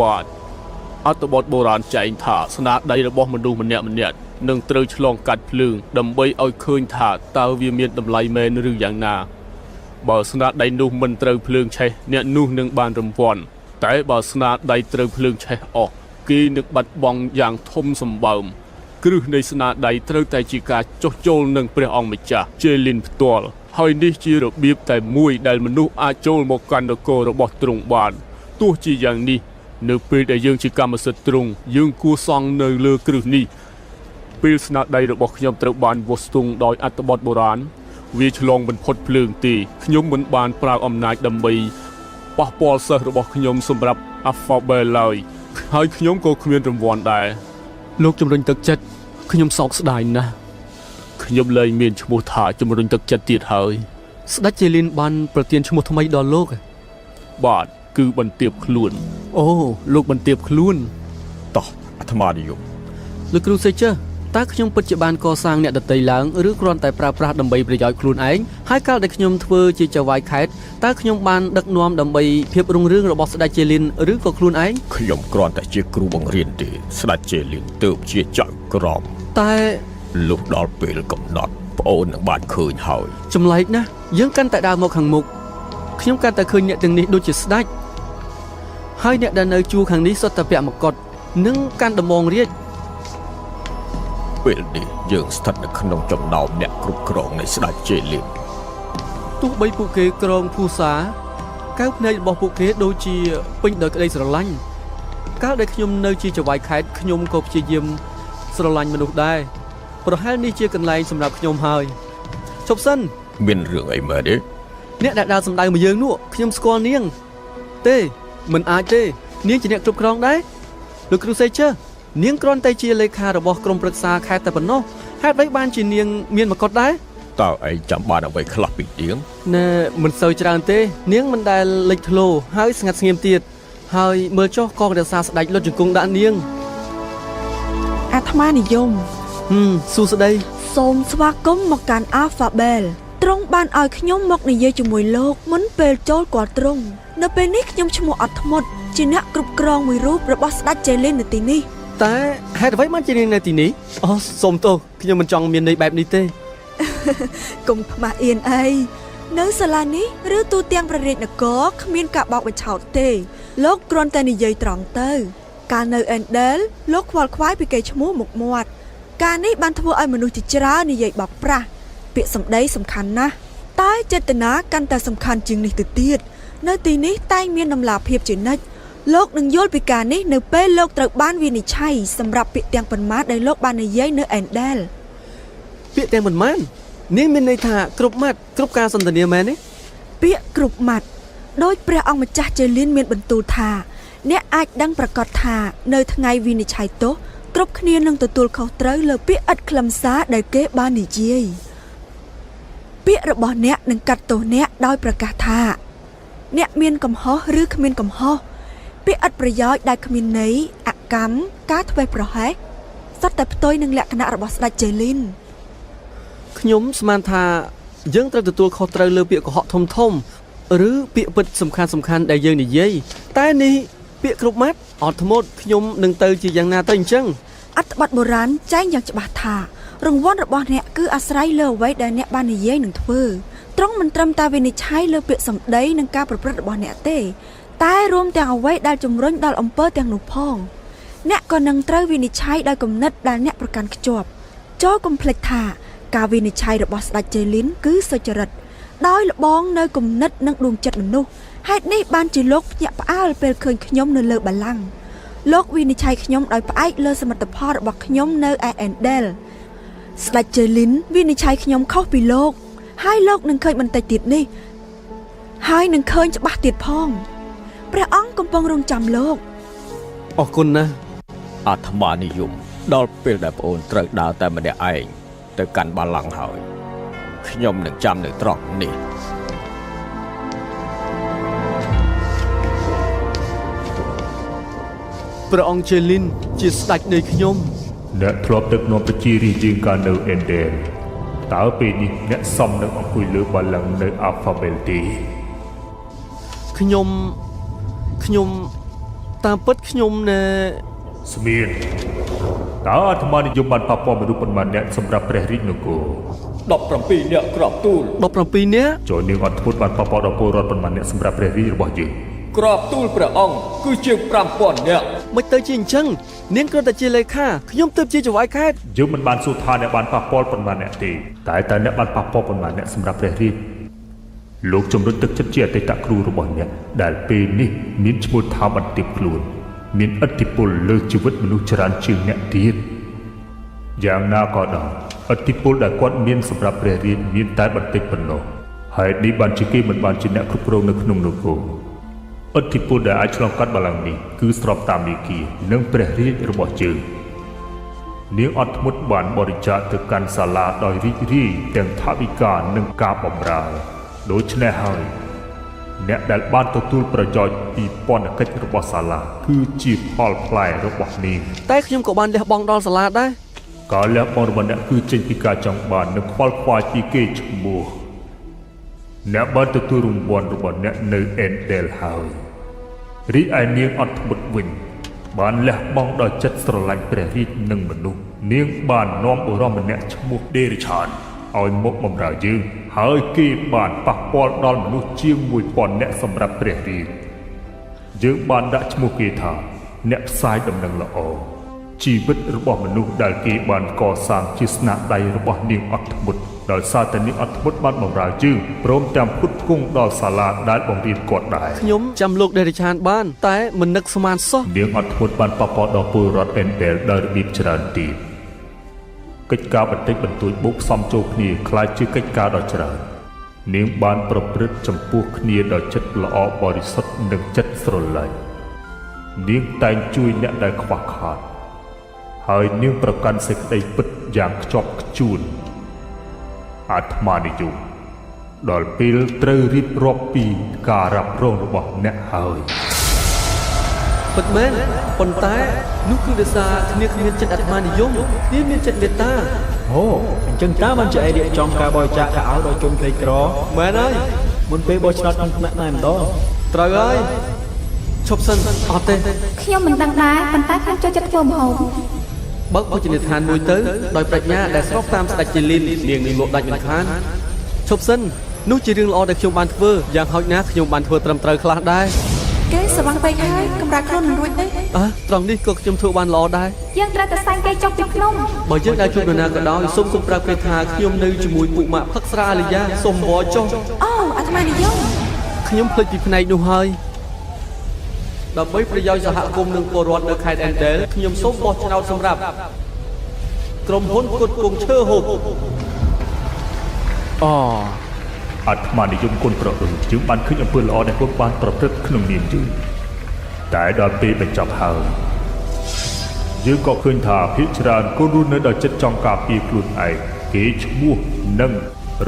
[SPEAKER 10] បាទអត្ថបទបុរាណចែងថាស្នាដៃរបស់មនុស្សម្នាក់ៗនឹងត្រូវឆ្លងកាត់ភ្លើងដើម្បីឲ្យឃើញថាតើវាមានតម្លៃមែនឬយ៉ាងណាបើស្នាដៃនោះមិនត្រូវភ្លើងឆេះអ្នកនោះនឹងបានរង្វាន់តែបើស្នាដៃត្រូវភ្លើងឆេះអស់គេនឹងបាត់បង់យ៉ាងធំសម្បើម
[SPEAKER 12] គ្រឹះនៃស្នាដៃត្រូវតែជាការចុះចូលនឹងព្រះអង្គម្ចាស់ជេលីនផ្ទាល់ហើយនេះជារបៀបតែមួយដែលមនុស្សអាចចូលមកកាន់នគររបស់ទ្រង់បានទោះជាយ៉ាងនេះនៅពេលដែលយើងជាកម្មសិទ្ធិទ្រង់យើងគួរសង់នៅលើគ្រឹះនេះពេលស្នាដៃរបស់ខ្ញុំត្រូវបានវាស់ស្ទង់ដោយអត្ថបទបុរាណវាឆ្លងមិនផុតភ្លើងទេខ្ញុំមិនបានប្រើអំណាចដើម្បីប៉ះពាល់សិស្សរបស់ខ្ញុំសម្រាប់ Alphabet ឡើយហើយខ្ញុំក៏គ្មានរង្វាន់ដែរលោកជំរុញទឹកចិត្តខ្ញុំសោកស្ដាយណាស់ខ្ញុំលែងមានឈ្មោះថាជំរុញទឹកចិត្តទៀតហើយ
[SPEAKER 4] ស្ដេចជេលីនបានប្រទានឈ្មោះថ្មីដល់លោក
[SPEAKER 12] បាទគឺបន្ទាបខ្លួន
[SPEAKER 4] អូលោកបន្ទាបខ្លួន
[SPEAKER 3] តោះអាត្មានិយម
[SPEAKER 4] លោកគ្រូសេជើតើខ្ញុំពិតជាបានកសាងអ្នកដទៃឡើងឬគ្រាន់តែប្រើប្រាស់ដើម្បីប្រយោជន៍ខ្លួនឯងហើយកាលដែលខ្ញុំធ្វើជាចៅហ្វាយខេត្តតើខ្ញុំបានដឹកនាំដើម្បីភាពរុងរឿងរបស់ស្ដេចជេលីនឬក៏ខ្លួនឯង
[SPEAKER 3] ខ្ញុំគ្រាន់តែជាគ្រូបង្រៀនទេស្ដេចជេលីនទើបជាចៅក្រម
[SPEAKER 4] តែ
[SPEAKER 3] លុះដល់ពេលកំណត់ប្អូននឹងបានឃើញហើយ
[SPEAKER 4] ចម្លែកណាស់យើងកាន់តែដើរមកខាងមុខខ្ញុំកាន់តែឃើញអ្នកទាំងនេះដូចជាស្ដេចហើយអ្នកដែលនៅជួរខាងនេះសុទ្ធតែពាក់មកុដនិងកាន់ដំបងរាជ
[SPEAKER 3] ពេលនេះយើងស្ថិតនៅក្នុងចំណោមអ្នកគ្រប់គ្រងនៃស្ដេចជេលីន
[SPEAKER 4] ទោះបីពួកគេក្រងភូសាកែវភ្នែករបស់ពួកគេដូចជាពេញដោយក្តីស្រឡាញ់កាលដែលខ្ញុំនៅជាចៅហ្វាយខេត្តខ្ញុំក៏ព្យាយាមស្រឡាញ់មនុស្សដែរប្រហែលនេះជាកន្លែងសម្រាប់ខ្ញុំហើយជប់សិន
[SPEAKER 3] មានរឿងអីមែនទេ
[SPEAKER 4] អ្នកដែលដើរសម្ដៅមកយើងនោះខ្ញុំស្គាល់នាងទេមិនអាចទេនាងជាអ្នកគ្រប់គ្រងដែរលោកគ្រូសេជើនាងគ្រាន់តែជាលេខារបស់ក្រុមប្រឹក្សាខេត្តតែប៉ុណ្ណោះហេតុអ្វីបានជានាងមានមកុដដែរ
[SPEAKER 3] តើឯងចាំបានអ្វីខ្លះពីនាង
[SPEAKER 4] ណែមិនសូវច្រើនទេ នាងមិនដែលលេចធ្លោហើយស្ងាត់ស្ងៀមទៀតហើយមើលចុះកងរក្សាស្ដេចលុតជង្គង់ដាក់នាង
[SPEAKER 7] អាត្មានិយម
[SPEAKER 4] ហឹមសួស្តី
[SPEAKER 7] សូមស្វាគមន៍មកកាន់ Alphabel ទ្រង់បានឲ្យខ្ញុំមកនិយាយជាមួយលោកមុនពេលចូលគាល់ទ្រង់នៅពេលនេះខ្ញុំឈ្មោះអត់ធ្មត់ជាអ្នកគ្រប់គ្រងមួយរូបរបស់ស្ដេចជេលីននៅទីនេះ
[SPEAKER 4] តែហេតុអ្វីបានជានាងនៅទីនេះអូសូមទោសខ្ញុំមិនចង់មានន័យបែបនេះទេ
[SPEAKER 7] កុំខ្មាស់អៀនអីនៅសាលានេះឬទូទាំងព្រះរាជនគរគ្មានការបោកបញ្ឆោតទេ លោកគ្រាន់តែនិយាយត្រង់ទៅ កាលនៅអេនដែលលោកខ្វល់ខ្វាយពីកេរ្តិ៍ឈ្មោះមុខមាត់ការនេះបានធ្វើឲ្យមនុស្សជាច្រើននិយាយបោកប្រាស់ពាក្យសម្ដីសំខាន់ណាស់តែចេតនាកាន់តែសំខាន់ជាងនេះទៅទៀតនៅទីនេះតែងមានតម្លាភាពជានិច្ចលោកនឹងយល់ពីការនេះនៅពេលលោកត្រូវបានវិនិច្ឆ័យសម្រាប់ពាក្យទាំងប៉ុន្មានដែលលោកបាននិយាយនៅអេនដែល
[SPEAKER 4] ពាក្យទាំងប៉ុន្មាននាងមានន័យថាគ្រប់ម៉ាត់គ្រប់ការសន្ទនាមែនទេ
[SPEAKER 7] ពាក្យគ្រប់ម៉ាត់ដោយព្រះអង្គម្ចាស់ជេលីនមានបន្ទូលថា អ្នកអាចដឹងប្រកាសថានៅថ្ងៃវិនិច្ឆ័យទោសគ្រប់គ្នានឹងទទួលខុសត្រូវលើពាក្យឥតខ្លឹមសារដែលគេបាននិយាយពាក្យរបស់អ្នកនឹងកាត់ទោសអ្នកដោយប្រកាសថា អ្នកមានកំហុសឬគ្មានកំហុសពាក្យឥតប្រយោជន៍ដែលគ្មានន័យអកម្មការធ្វេសប្រហែសសុទ្ធតែផ្ទុយនឹងលក្ខណៈរបស់ស្ដេចជេលីន
[SPEAKER 4] ខ្ញុំស្មានថាយើងត្រូវទទួលខុសត្រូវលើពាក្យកុហកធំធំឬពាក្យពិតសំខាន់សំខាន់ដែលយើងនិយាយតែនេះពាក្យគ្រប់ម៉ាត់អត់ធ្មត់ខ្ញុំនឹងទៅជាយ៉ាងណាទៅអញ្ចឹង
[SPEAKER 7] អត្ថបទបុរាណចែងយ៉ាងច្បាស់ថារង្វាន់របស់អ្នកគឺអាស្រ័យលើអ្វីដែលអ្នកបាននិយាយនិងធ្វើទ្រង់មិនត្រឹមតែវិនិច្ឆ័យលើពាក្យសម្ដីនិងការប្រព្រឹត្តរបស់អ្នកទេ តែរួមទាំងអ្វីដែលជំរុញដល់អំពើទាំងនោះផង អ្នកក៏នឹងត្រូវវិនិច្ឆ័យដោយគំនិតដែលអ្នកប្រកាន់ខ្ជាប់ចូលកុំភ្លេចថា ការវិនិច្ឆ័យរបស់ស្ដេចជេលីនគឺសុចរិតដោយលបងនៅគំនិតនិងដួងចិត្តមនុស្សហេតុនេះបានជាលោកភ្ញាក់ផ្អើលពេលឃើញខ្ញុំនៅលើបល្ល័ង្កលោកវិនិច្ឆ័យខ្ញុំដោយផ្អែកលើសមិទ្ធផលរបស់ខ្ញុំនៅឯអេនដែលស្ដេចជេលីនវិនិច្ឆ័យខ្ញុំខុសពីលោក ហើយលោកនឹងឃើញបន្តិចទៀតនេះ ហើយនឹងឃើញច្បាស់ទៀតផងព្រះអង្គកំពុងរងចាំលោក
[SPEAKER 4] អរគុណណាស់
[SPEAKER 3] អាត្មានិយមដល់ពេលដែលប្អូនត្រូវដើរតែម្នាក់ឯងទៅកាន់បល្ល័ង្កហើយខ្ញុំនឹងចាំនៅត្រង់នេះ
[SPEAKER 4] ព្រះអង្គជេលីនជាស្ដេចនៃខ្ញុំ
[SPEAKER 9] អ្នកធ្លាប់ដឹកនាំប្រជារាស្ត្រយើងកាលនៅអេនដែលតើពេលនេះអ្នកសមនឹងអង្គុយលើបល្ល័ង្កនៅអាហ្វាបេលទេ
[SPEAKER 4] ខ្ញុំខ្ញុំតាមពិតខ្ញុំណែ
[SPEAKER 9] ស្មៀនតើអាត្មានិយមបានប៉ះពាល់មនុស្សប៉ុន្មានអ្នកសម្រាប់ព្រះរាជនគរ
[SPEAKER 10] 17នាក់ក្រាបទូល
[SPEAKER 4] 17នាក់
[SPEAKER 9] ចូលនាងអត់ធ្មត់បានប៉ះពាល់ដល់ពលរដ្ឋប៉ុន្មានអ្នកសម្រាប់ព្រះរាជរបស់យើង
[SPEAKER 10] ក្របទូលព្រះអង្គគឺជាង5000នាក់
[SPEAKER 4] មិនទៅជាអញ្ចឹងនាងគ្រាន់តែជាលេខាខ្ញុំទើបជាចៅហ្វាយខេត្ត
[SPEAKER 9] យើងមិនបានសួរថាអ្នកបានប៉ះពាល់ប៉ុន្មានអ្នកទេតែតើអ្នកបានប៉ះពាល់ប៉ុន្មានអ្នកសម្រាប់ព្រះរាជលោកជំរុញទឹកចិត្តជាអតីតគ្រូរបស់អ្នកដែលពេលនេះមានឈ្មោះថាបន្ទាបខ្លួន មានឥទ្ធិពលលើជីវិតមនុស្សច្រើនជាងអ្នកទៀតយ៉ាងណាក៏ដោយឥទ្ធិពលដែលគាត់មានសម្រាប់ព្រះរាជមានតែបន្តិចប៉ុណ្ណោះហេតុនេះបានជាគេមិនបានជាអ្នកគ្រប់គ្រងនៅក្នុងនគរឥទ្ធិពលដែលអាចឆ្លងកាត់បល្ល័ង្កនេះគឺស្របតាមនីគានិងព្រះរាជរបស់យើង នាងអត់ធ្មត់បានបរិច្ចាគទៅកាន់សាលាដោយរីករាយទាំងថវិកានិងការបម្រើដូច្នេះហើយអ្នកដែលបានទទួលប្រយោជន៍ពីពន្ធកិច្ចរបស់សាលាគឺជាផលផ្លែរបស់នាង
[SPEAKER 4] តែខ្ញុំក៏បានលះបង់ដល់សាលាដែរ
[SPEAKER 9] ការលះបង់របស់អ្នកគឺចេញពីការចង់បាននិងខ្វល់ខ្វាយពីគេឈ្មោះអ្នកបានទទួលរង្វាន់របស់អ្នកនៅអេនដេលហើយរីឯនាងអត់ធ្មត់វិញ បានលះបង់ដោយចិត្តស្រឡាញ់ព្រះរាជនិងមនុស្សនាងបាននាំបុរសម្នាក់ឈ្មោះដេរិឆានឲ្យមកបម្រើយើងហើយគេបានប៉ះពាល់ដល់មនុស្សជាង1000នាក់សម្រាប់ព្រះរាជយើងបានដាក់ឈ្មោះគេថាអ្នកផ្សាយដំណឹងល្អជីវិតរបស់មនុស្សដែលគេបានកសាងជាស្នាដៃរបស់នាងអត់ធ្មត់ដោយសារតែនាងអត់ធ្មត់បានបម្រើយើងព្រមទាំងផ្គត់ផ្គង់ដល់សាលាដែលបង្រៀនគាត់ដែរ
[SPEAKER 4] ខ្ញុំចាំលោកដេរិឆានបាន តែមិននឹកស្មានសោះ
[SPEAKER 9] នាងអត់ធ្មត់បានប៉ះពាល់ដល់ពលរដ្ឋអេនដេលដោយរបៀបច្រើនទៀតកិច្ចការបន្តិចបន្តួចបូកផ្សំចូលគ្នាក្លាយជាកិច្ចការដ៏ច្រើននាងបានប្រព្រឹត្តចំពោះគ្នាដោយចិត្តល្អបរិសុទ្ធនិងចិត្តស្រឡាញ់នាងតែងជួយអ្នកដែលខ្វះខាតហើយនាងប្រកាន់សេចក្តីពិតយ៉ាងខ្ជាប់ខ្ជួនអាត្មានិយមដល់ពេលត្រូវរៀបរាប់ពីការរ៉ាប់រងរបស់អ្នកហើយ
[SPEAKER 4] ពិតមែនប៉ុន្តែនោះគឺដោយសារគ្នាគ្មានចិត្តអាត្មានិយមគ្នាមានចិត្តមេត្តា
[SPEAKER 5] អូអញ្ចឹងតើបានជាឯងរៀបចំការបរិច្ចាគខោអាវដល់ជនក្រីក្រ
[SPEAKER 4] មែនហើយ
[SPEAKER 5] មុនពេលបោះឆ្នោតក្នុងថ្នាក់តែម្ដង
[SPEAKER 4] ត្រូវហើយឈប់សិនអត់ទេ
[SPEAKER 6] ខ្ញុំមិនដឹងដែរប៉ុន្តែខ្ញុំចូលចិត្តធ្វើម្ហូប
[SPEAKER 4] បើកភោជនីយដ្ឋានមួយទៅដោយប្រាជ្ញាដែលស្របតាមស្ដេចជាលីននាងនឹងលក់ដាច់មិនខានឈប់សិននោះជារឿងល្អដែលខ្ញុំបានធ្វើយ៉ាងហោចណាស់ខ្ញុំបានធ្វើត្រឹមត្រូវខ្លះដែរ
[SPEAKER 7] គេស្វាំងពេកហើយកម្រាលខ្លួនមិនរួចទេ
[SPEAKER 4] អើត្រង់នេះក៏ខ្ញុំធ្វើបានល្អដែរ
[SPEAKER 6] យើងត្រូវតែសែងគេចុះពីភ្នំ
[SPEAKER 4] បើយើងដើរជួបនរណាក៏ដោយសូមកុំប្រាប់គេថាខ្ញុំនៅជាមួយពួកម៉ាក់ផឹកស្រាអាលីយ៉ាសូមវល់ចុះ
[SPEAKER 7] អូអាត្មានិយម
[SPEAKER 4] ខ្ញុំភ្លេចពីផ្នែកនោះហើយដើម្បីប្រយោជន៍សហគមន៍និងពលរដ្ឋនៅខេត្តអេនដេលខ្ញុំសូមបោះឆ្នោតសម្រាប់ក្រុមហ៊ុនផ្គត់ផ្គង់ឈើហូប
[SPEAKER 12] អូ
[SPEAKER 9] អាត្មានិយមគុណប្រអើយើងបានឃើញអំពើល្អដែលគាត់បានប្រព្រឹត្តក្នុងនាមយើងតែដល់ពេលបញ្ចប់ហើយយើងក៏ឃើញថាភាគច្រើនគូរស់នៅដោយចិត្តចង់ការពារខ្លួនឯងគេឈ្មោះនិង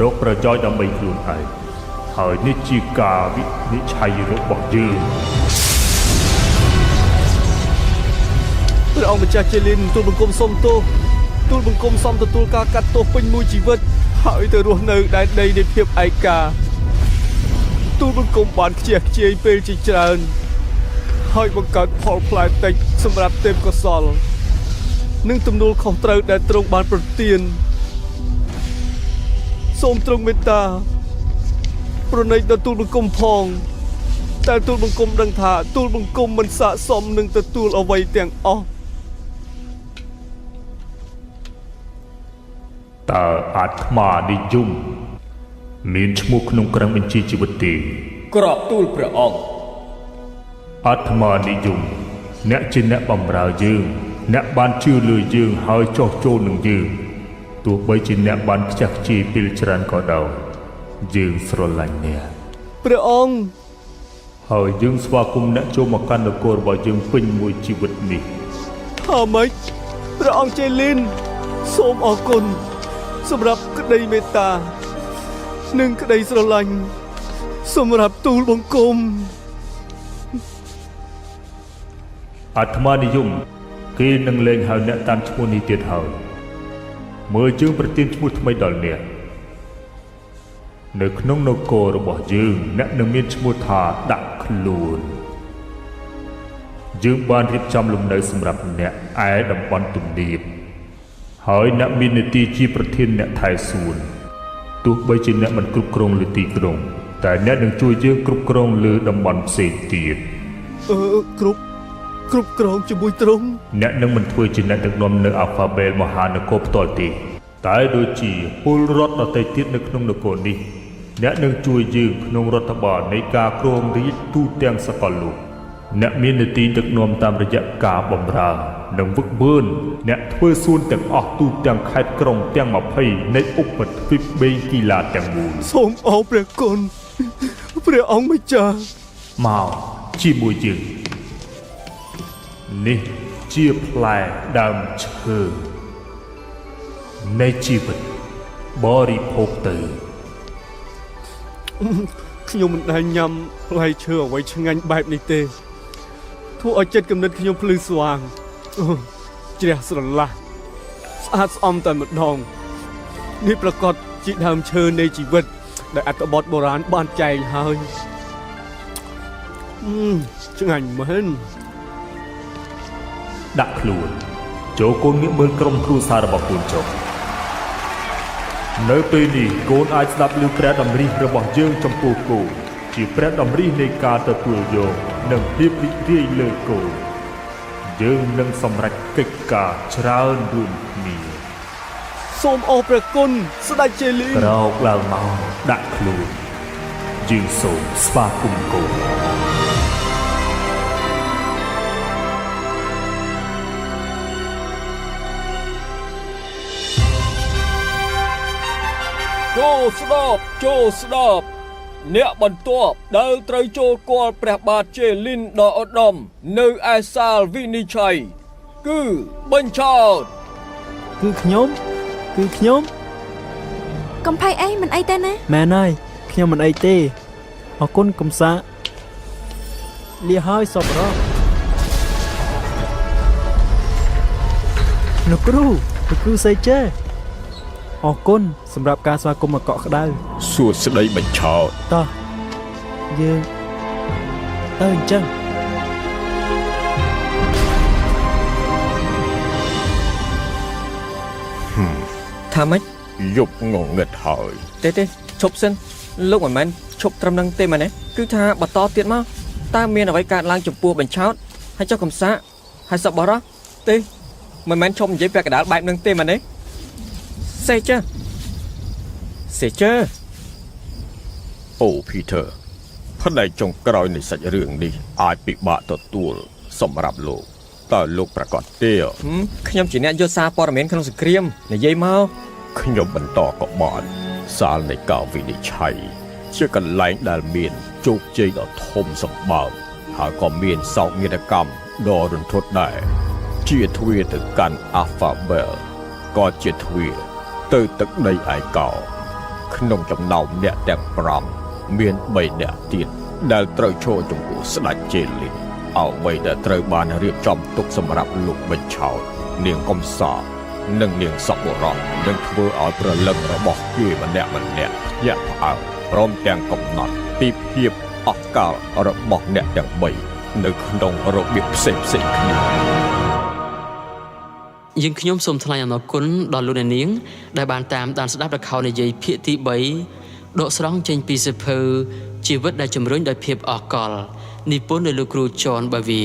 [SPEAKER 9] រកប្រយោជន៍ដើម្បីខ្លួនឯងហើយនេះជាការវិនិច្ឆ័យរបស់យើង
[SPEAKER 4] ព្រះអង្គម្ចាស់ជាលីនទូលបង្គំសូមទោសទូលបង្គំសូមទទួលការកាត់ទោសពេញមួយជីវិតហើយទៅរស់នៅដែនដីនៃភាពឯកាទូលបង្គំបានខ្ជះខ្ជាយពេលជាច្រើនហើយបង្កើតផលផ្លែតិចសម្រាប់ទេពកោសលនិងទំនួលខុសត្រូវដែលទ្រង់បានប្រទានសូមទ្រង់មេត្តាប្រណីដល់ទូលបង្គំផងតែទូលបង្គំដឹងថាទូលបង្គំមិនស័ក្តិសមនឹងទទួលអ្វីទាំងអស់
[SPEAKER 9] តើអាត្មានិយមមានឈ្មោះក្នុងក្រឹមបញ្ជីជីវិតទេ
[SPEAKER 10] ក្របទូលព្រះអង្គ
[SPEAKER 9] អាត្មានិយមអ្នកជាអ្នកបម្រើយើង អ្នកបានជឿលើយើងហើយចោះចូលនឹងយើងទោះបីជាអ្នកបានខ្ជះខ្ជាយពេលច្រើនក៏ដោយយើងស្រឡាញ់អ្នក
[SPEAKER 4] ព្រះអង្គ
[SPEAKER 9] ហើយយើងស្វាគមន៍អ្នកចូលមកកាន់នគររបស់យើងពេញមួយជីវិតនេះ
[SPEAKER 4] ថាម៉េចព្រះអង្គជេលីនសូមអរគុណសម្រាប់ក្តីមេត្តា និងក្តីស្រឡាញ់សម្រាប់ទូលបង្គំ
[SPEAKER 9] អាត្មានិយមគេនឹងលែងហៅអ្នកតាមឈ្មោះនេះទៀតហើយមើលយើងប្រទានឈ្មោះថ្មីដល់អ្នកនៅក្នុងនគររបស់យើងអ្នកនឹងមានឈ្មោះថាដាក់ខ្លួនយើងបានរៀបចំលំនៅសម្រាប់អ្នកឯតំបន់ទំនាបហើយអ្នកមាននាទីជាប្រធានអ្នកថែសួនទោះបីជាអ្នកមិនគ្រប់គ្រងលើទីក្រុង តែអ្នកនឹងជួយយើងគ្រប់គ្រងលើតំបន់ផ្សេងទៀត
[SPEAKER 4] គ្រប់គ្រងជាមួយទ្រង់
[SPEAKER 9] អ្នកនឹងមិនធ្វើជាអ្នកដឹកនាំនៅ Alphabet មហានគរផ្ទាល់ទេតែដូចជាពលរដ្ឋដទៃទៀតនៅក្នុងនគរនេះអ្នកនឹងជួយយើងក្នុងរដ្ឋបាលនៃការគ្រងរាជទូទាំងសកលលោកអ្នកមាននាទីដឹកនាំតាមរយៈការបម្រើនិងវឹកវើអ្នកធ្វើសួនទាំងអស់ទូទាំងខេត្តក្រុងទាំង20នៃឧបទ្វីបបេងគីឡាទាំងមូល
[SPEAKER 4] សូមអរព្រះគុណព្រះអង្គម្ចាស់
[SPEAKER 9] មកជាមួយយើងនេះជាផ្លែដើមឈើនៃជីវិតបរិភោគទៅ
[SPEAKER 4] ខ្ញុំមិនដែលញ៉ាំផ្លែឈើអ្វីឆ្ងាញ់បែបនេះទេធ្វើឲ្យចិត្តគំនិតខ្ញុំភ្លឺស្វាងជ្រះស្រឡះស្អាតស្អំតែម្ដងនេះប្រកាសជាដើមឈើនៃជីវិតដែលអត្ថបទបុរាណបានចែងហើយឆ្ងាញ់មែន
[SPEAKER 9] ដាក់ខ្លួនចូលកូនងាកមើលក្រុមគ្រួសាររបស់កូនចុះនៅពេលនេះកូនអាចស្ដាប់ឮព្រះតម្រិះរបស់យើងចំពោះកូនជាព្រះតម្រិះនៃការទទួលយកនិងភាពរីករាយលើកូនយើងនឹងសម្រេចកិច្ចការច្រើនរួមគ្នា
[SPEAKER 4] សូមអរព្រះគុណស្ដេចជេលីន
[SPEAKER 9] ក្រោកឡើងមកដាក់ខ្លួនយើងសូមស្វាគមន៍កូន
[SPEAKER 10] ចូលស្ដាប់ចូលស្ដាប់អ្នកបន្ទាប់ដែលត្រូវចូលគាល់ព្រះបាទជេលីនដ៏ឧត្តមនៅឯសាលវិនិច្ឆ័យគឺបញ្ឆោត
[SPEAKER 5] គឺខ្ញុំគឺខ្ញុំ
[SPEAKER 6] កំភៃអីមិនអីទេណា
[SPEAKER 5] មែនហើយខ្ញុំមិនអីទេអរគុណកំសាលាហើយសប្បុរសលោកគ្រូលោកគ្រូសេជេអរគុណសម្រាប់ការស្វាគមន៍មកកក់ក្ដៅ
[SPEAKER 3] សួស្តីបញ្ឆោត
[SPEAKER 5] តោះយើងទៅអញ្ចឹង
[SPEAKER 2] ថាម៉េច
[SPEAKER 3] យប់ងងឹតហើយ
[SPEAKER 2] ទេទេឈប់សិនលោកមិនមែនឈប់ត្រឹមនឹងទេមែនទេគឺថាបន្តទៀតមកតើមានអ្វីកើតឡើងចំពោះបញ្ឆោតហើយចុះកំសាកហើយសប្បុរសទេមិនមែនឈប់និយាយពាក់កណ្ដាលបែបនឹងទេមែនទេសេជើសេជើ
[SPEAKER 3] អូភីធើផ្នែកចុងក្រោយនៃសាច់រឿងនេះអាចពិបាកទទួលសម្រាប់លោកតើលោកប្រកាសទេ
[SPEAKER 2] ខ្ញុំជាអ្នកយកសារព័ត៌មានក្នុងសង្គ្រាមនិយាយមក
[SPEAKER 3] ខ្ញុំបន្តក៏បានសាលនៃការវិនិច្ឆ័យជាកន្លែងដែលមានជោគជ័យដ៏ធំសម្បើមហើយក៏មានសោកនាដកម្មដ៏រន្ធត់ដែរជាទ្វារទៅកាន់ Alphabet ក៏ជាទ្វារទៅទឹកដីឯកោក្នុងចំណោមអ្នកទាំង5មាន3អ្នកទៀតដែលត្រូវឈរចំពោះស្ដេចជេលីនអ្វីដែលត្រូវបានរៀបចំទុកសម្រាប់លោកបញ្ឆោតនាងកំសានិងនាងសប្បុរសនឹងធ្វើឲ្យព្រលឹងរបស់គេម្នាក់ម្នាក់ភ្ញាក់ផ្អើលព្រមទាំងកំណត់ពីភាពអស់កលរបស់អ្នកទាំង3នៅក្នុងរបៀបផ្សេងៗគ្នា
[SPEAKER 1] យើងខ្ញុំសូមថ្លែងអំណរគុណដល់លោកអ្នកនាងដែលបានតាមដានស្ដាប់ល្ខោននិយាយភាគទី3ដកស្រង់ចេញពីសៀវភៅជីវិតដែលជំរុញដោយភាពអស់កលនិពន្ធដោយលោកគ្រូចនបាវា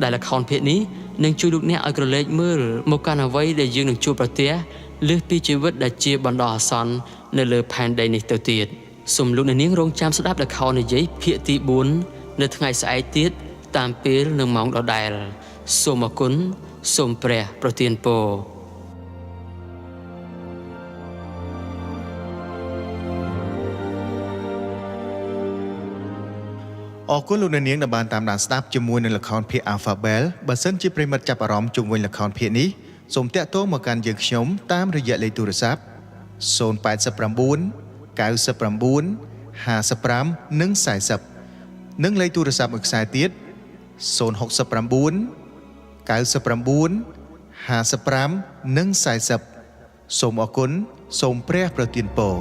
[SPEAKER 1] ដែលល្ខោនភាគនេះនឹងជួយលោកអ្នកឲ្យក្រឡេកមើលមកកាន់អ្វីដែលយើងនឹងជួបប្រទះលើសពីជីវិតដែលជាបណ្ដោះអាសន្ននៅលើផែនដីនេះទៅទៀតសូមលោកអ្នកនាងរងចាំស្ដាប់ល្ខោននិយាយភាគទី4នៅថ្ងៃស្អែកទៀតតាមពេលនិងម៉ោងដដែលសូមអរគុណសូមព្រះប្រទានពរ
[SPEAKER 13] អរគុណលោកអ្នកនាងដែលបានតាមដានស្ដាប់ជាមួយនឹងល្ខោនភាគ Alphabet បើសិនជាប្រិមិត្តចាប់អារម្មណ៍ជុំវិញល្ខោនភាគនេះសូមតាក់ទងមកកាន់យើងខ្ញុំតាមរយៈលេខទូរស័ព្ទ089 99 55និង40និងលេខទូរស័ព្ទមួយខ្សែទៀត069 99 55និង40សូមអរគុណសូមព្រះប្រទានពរ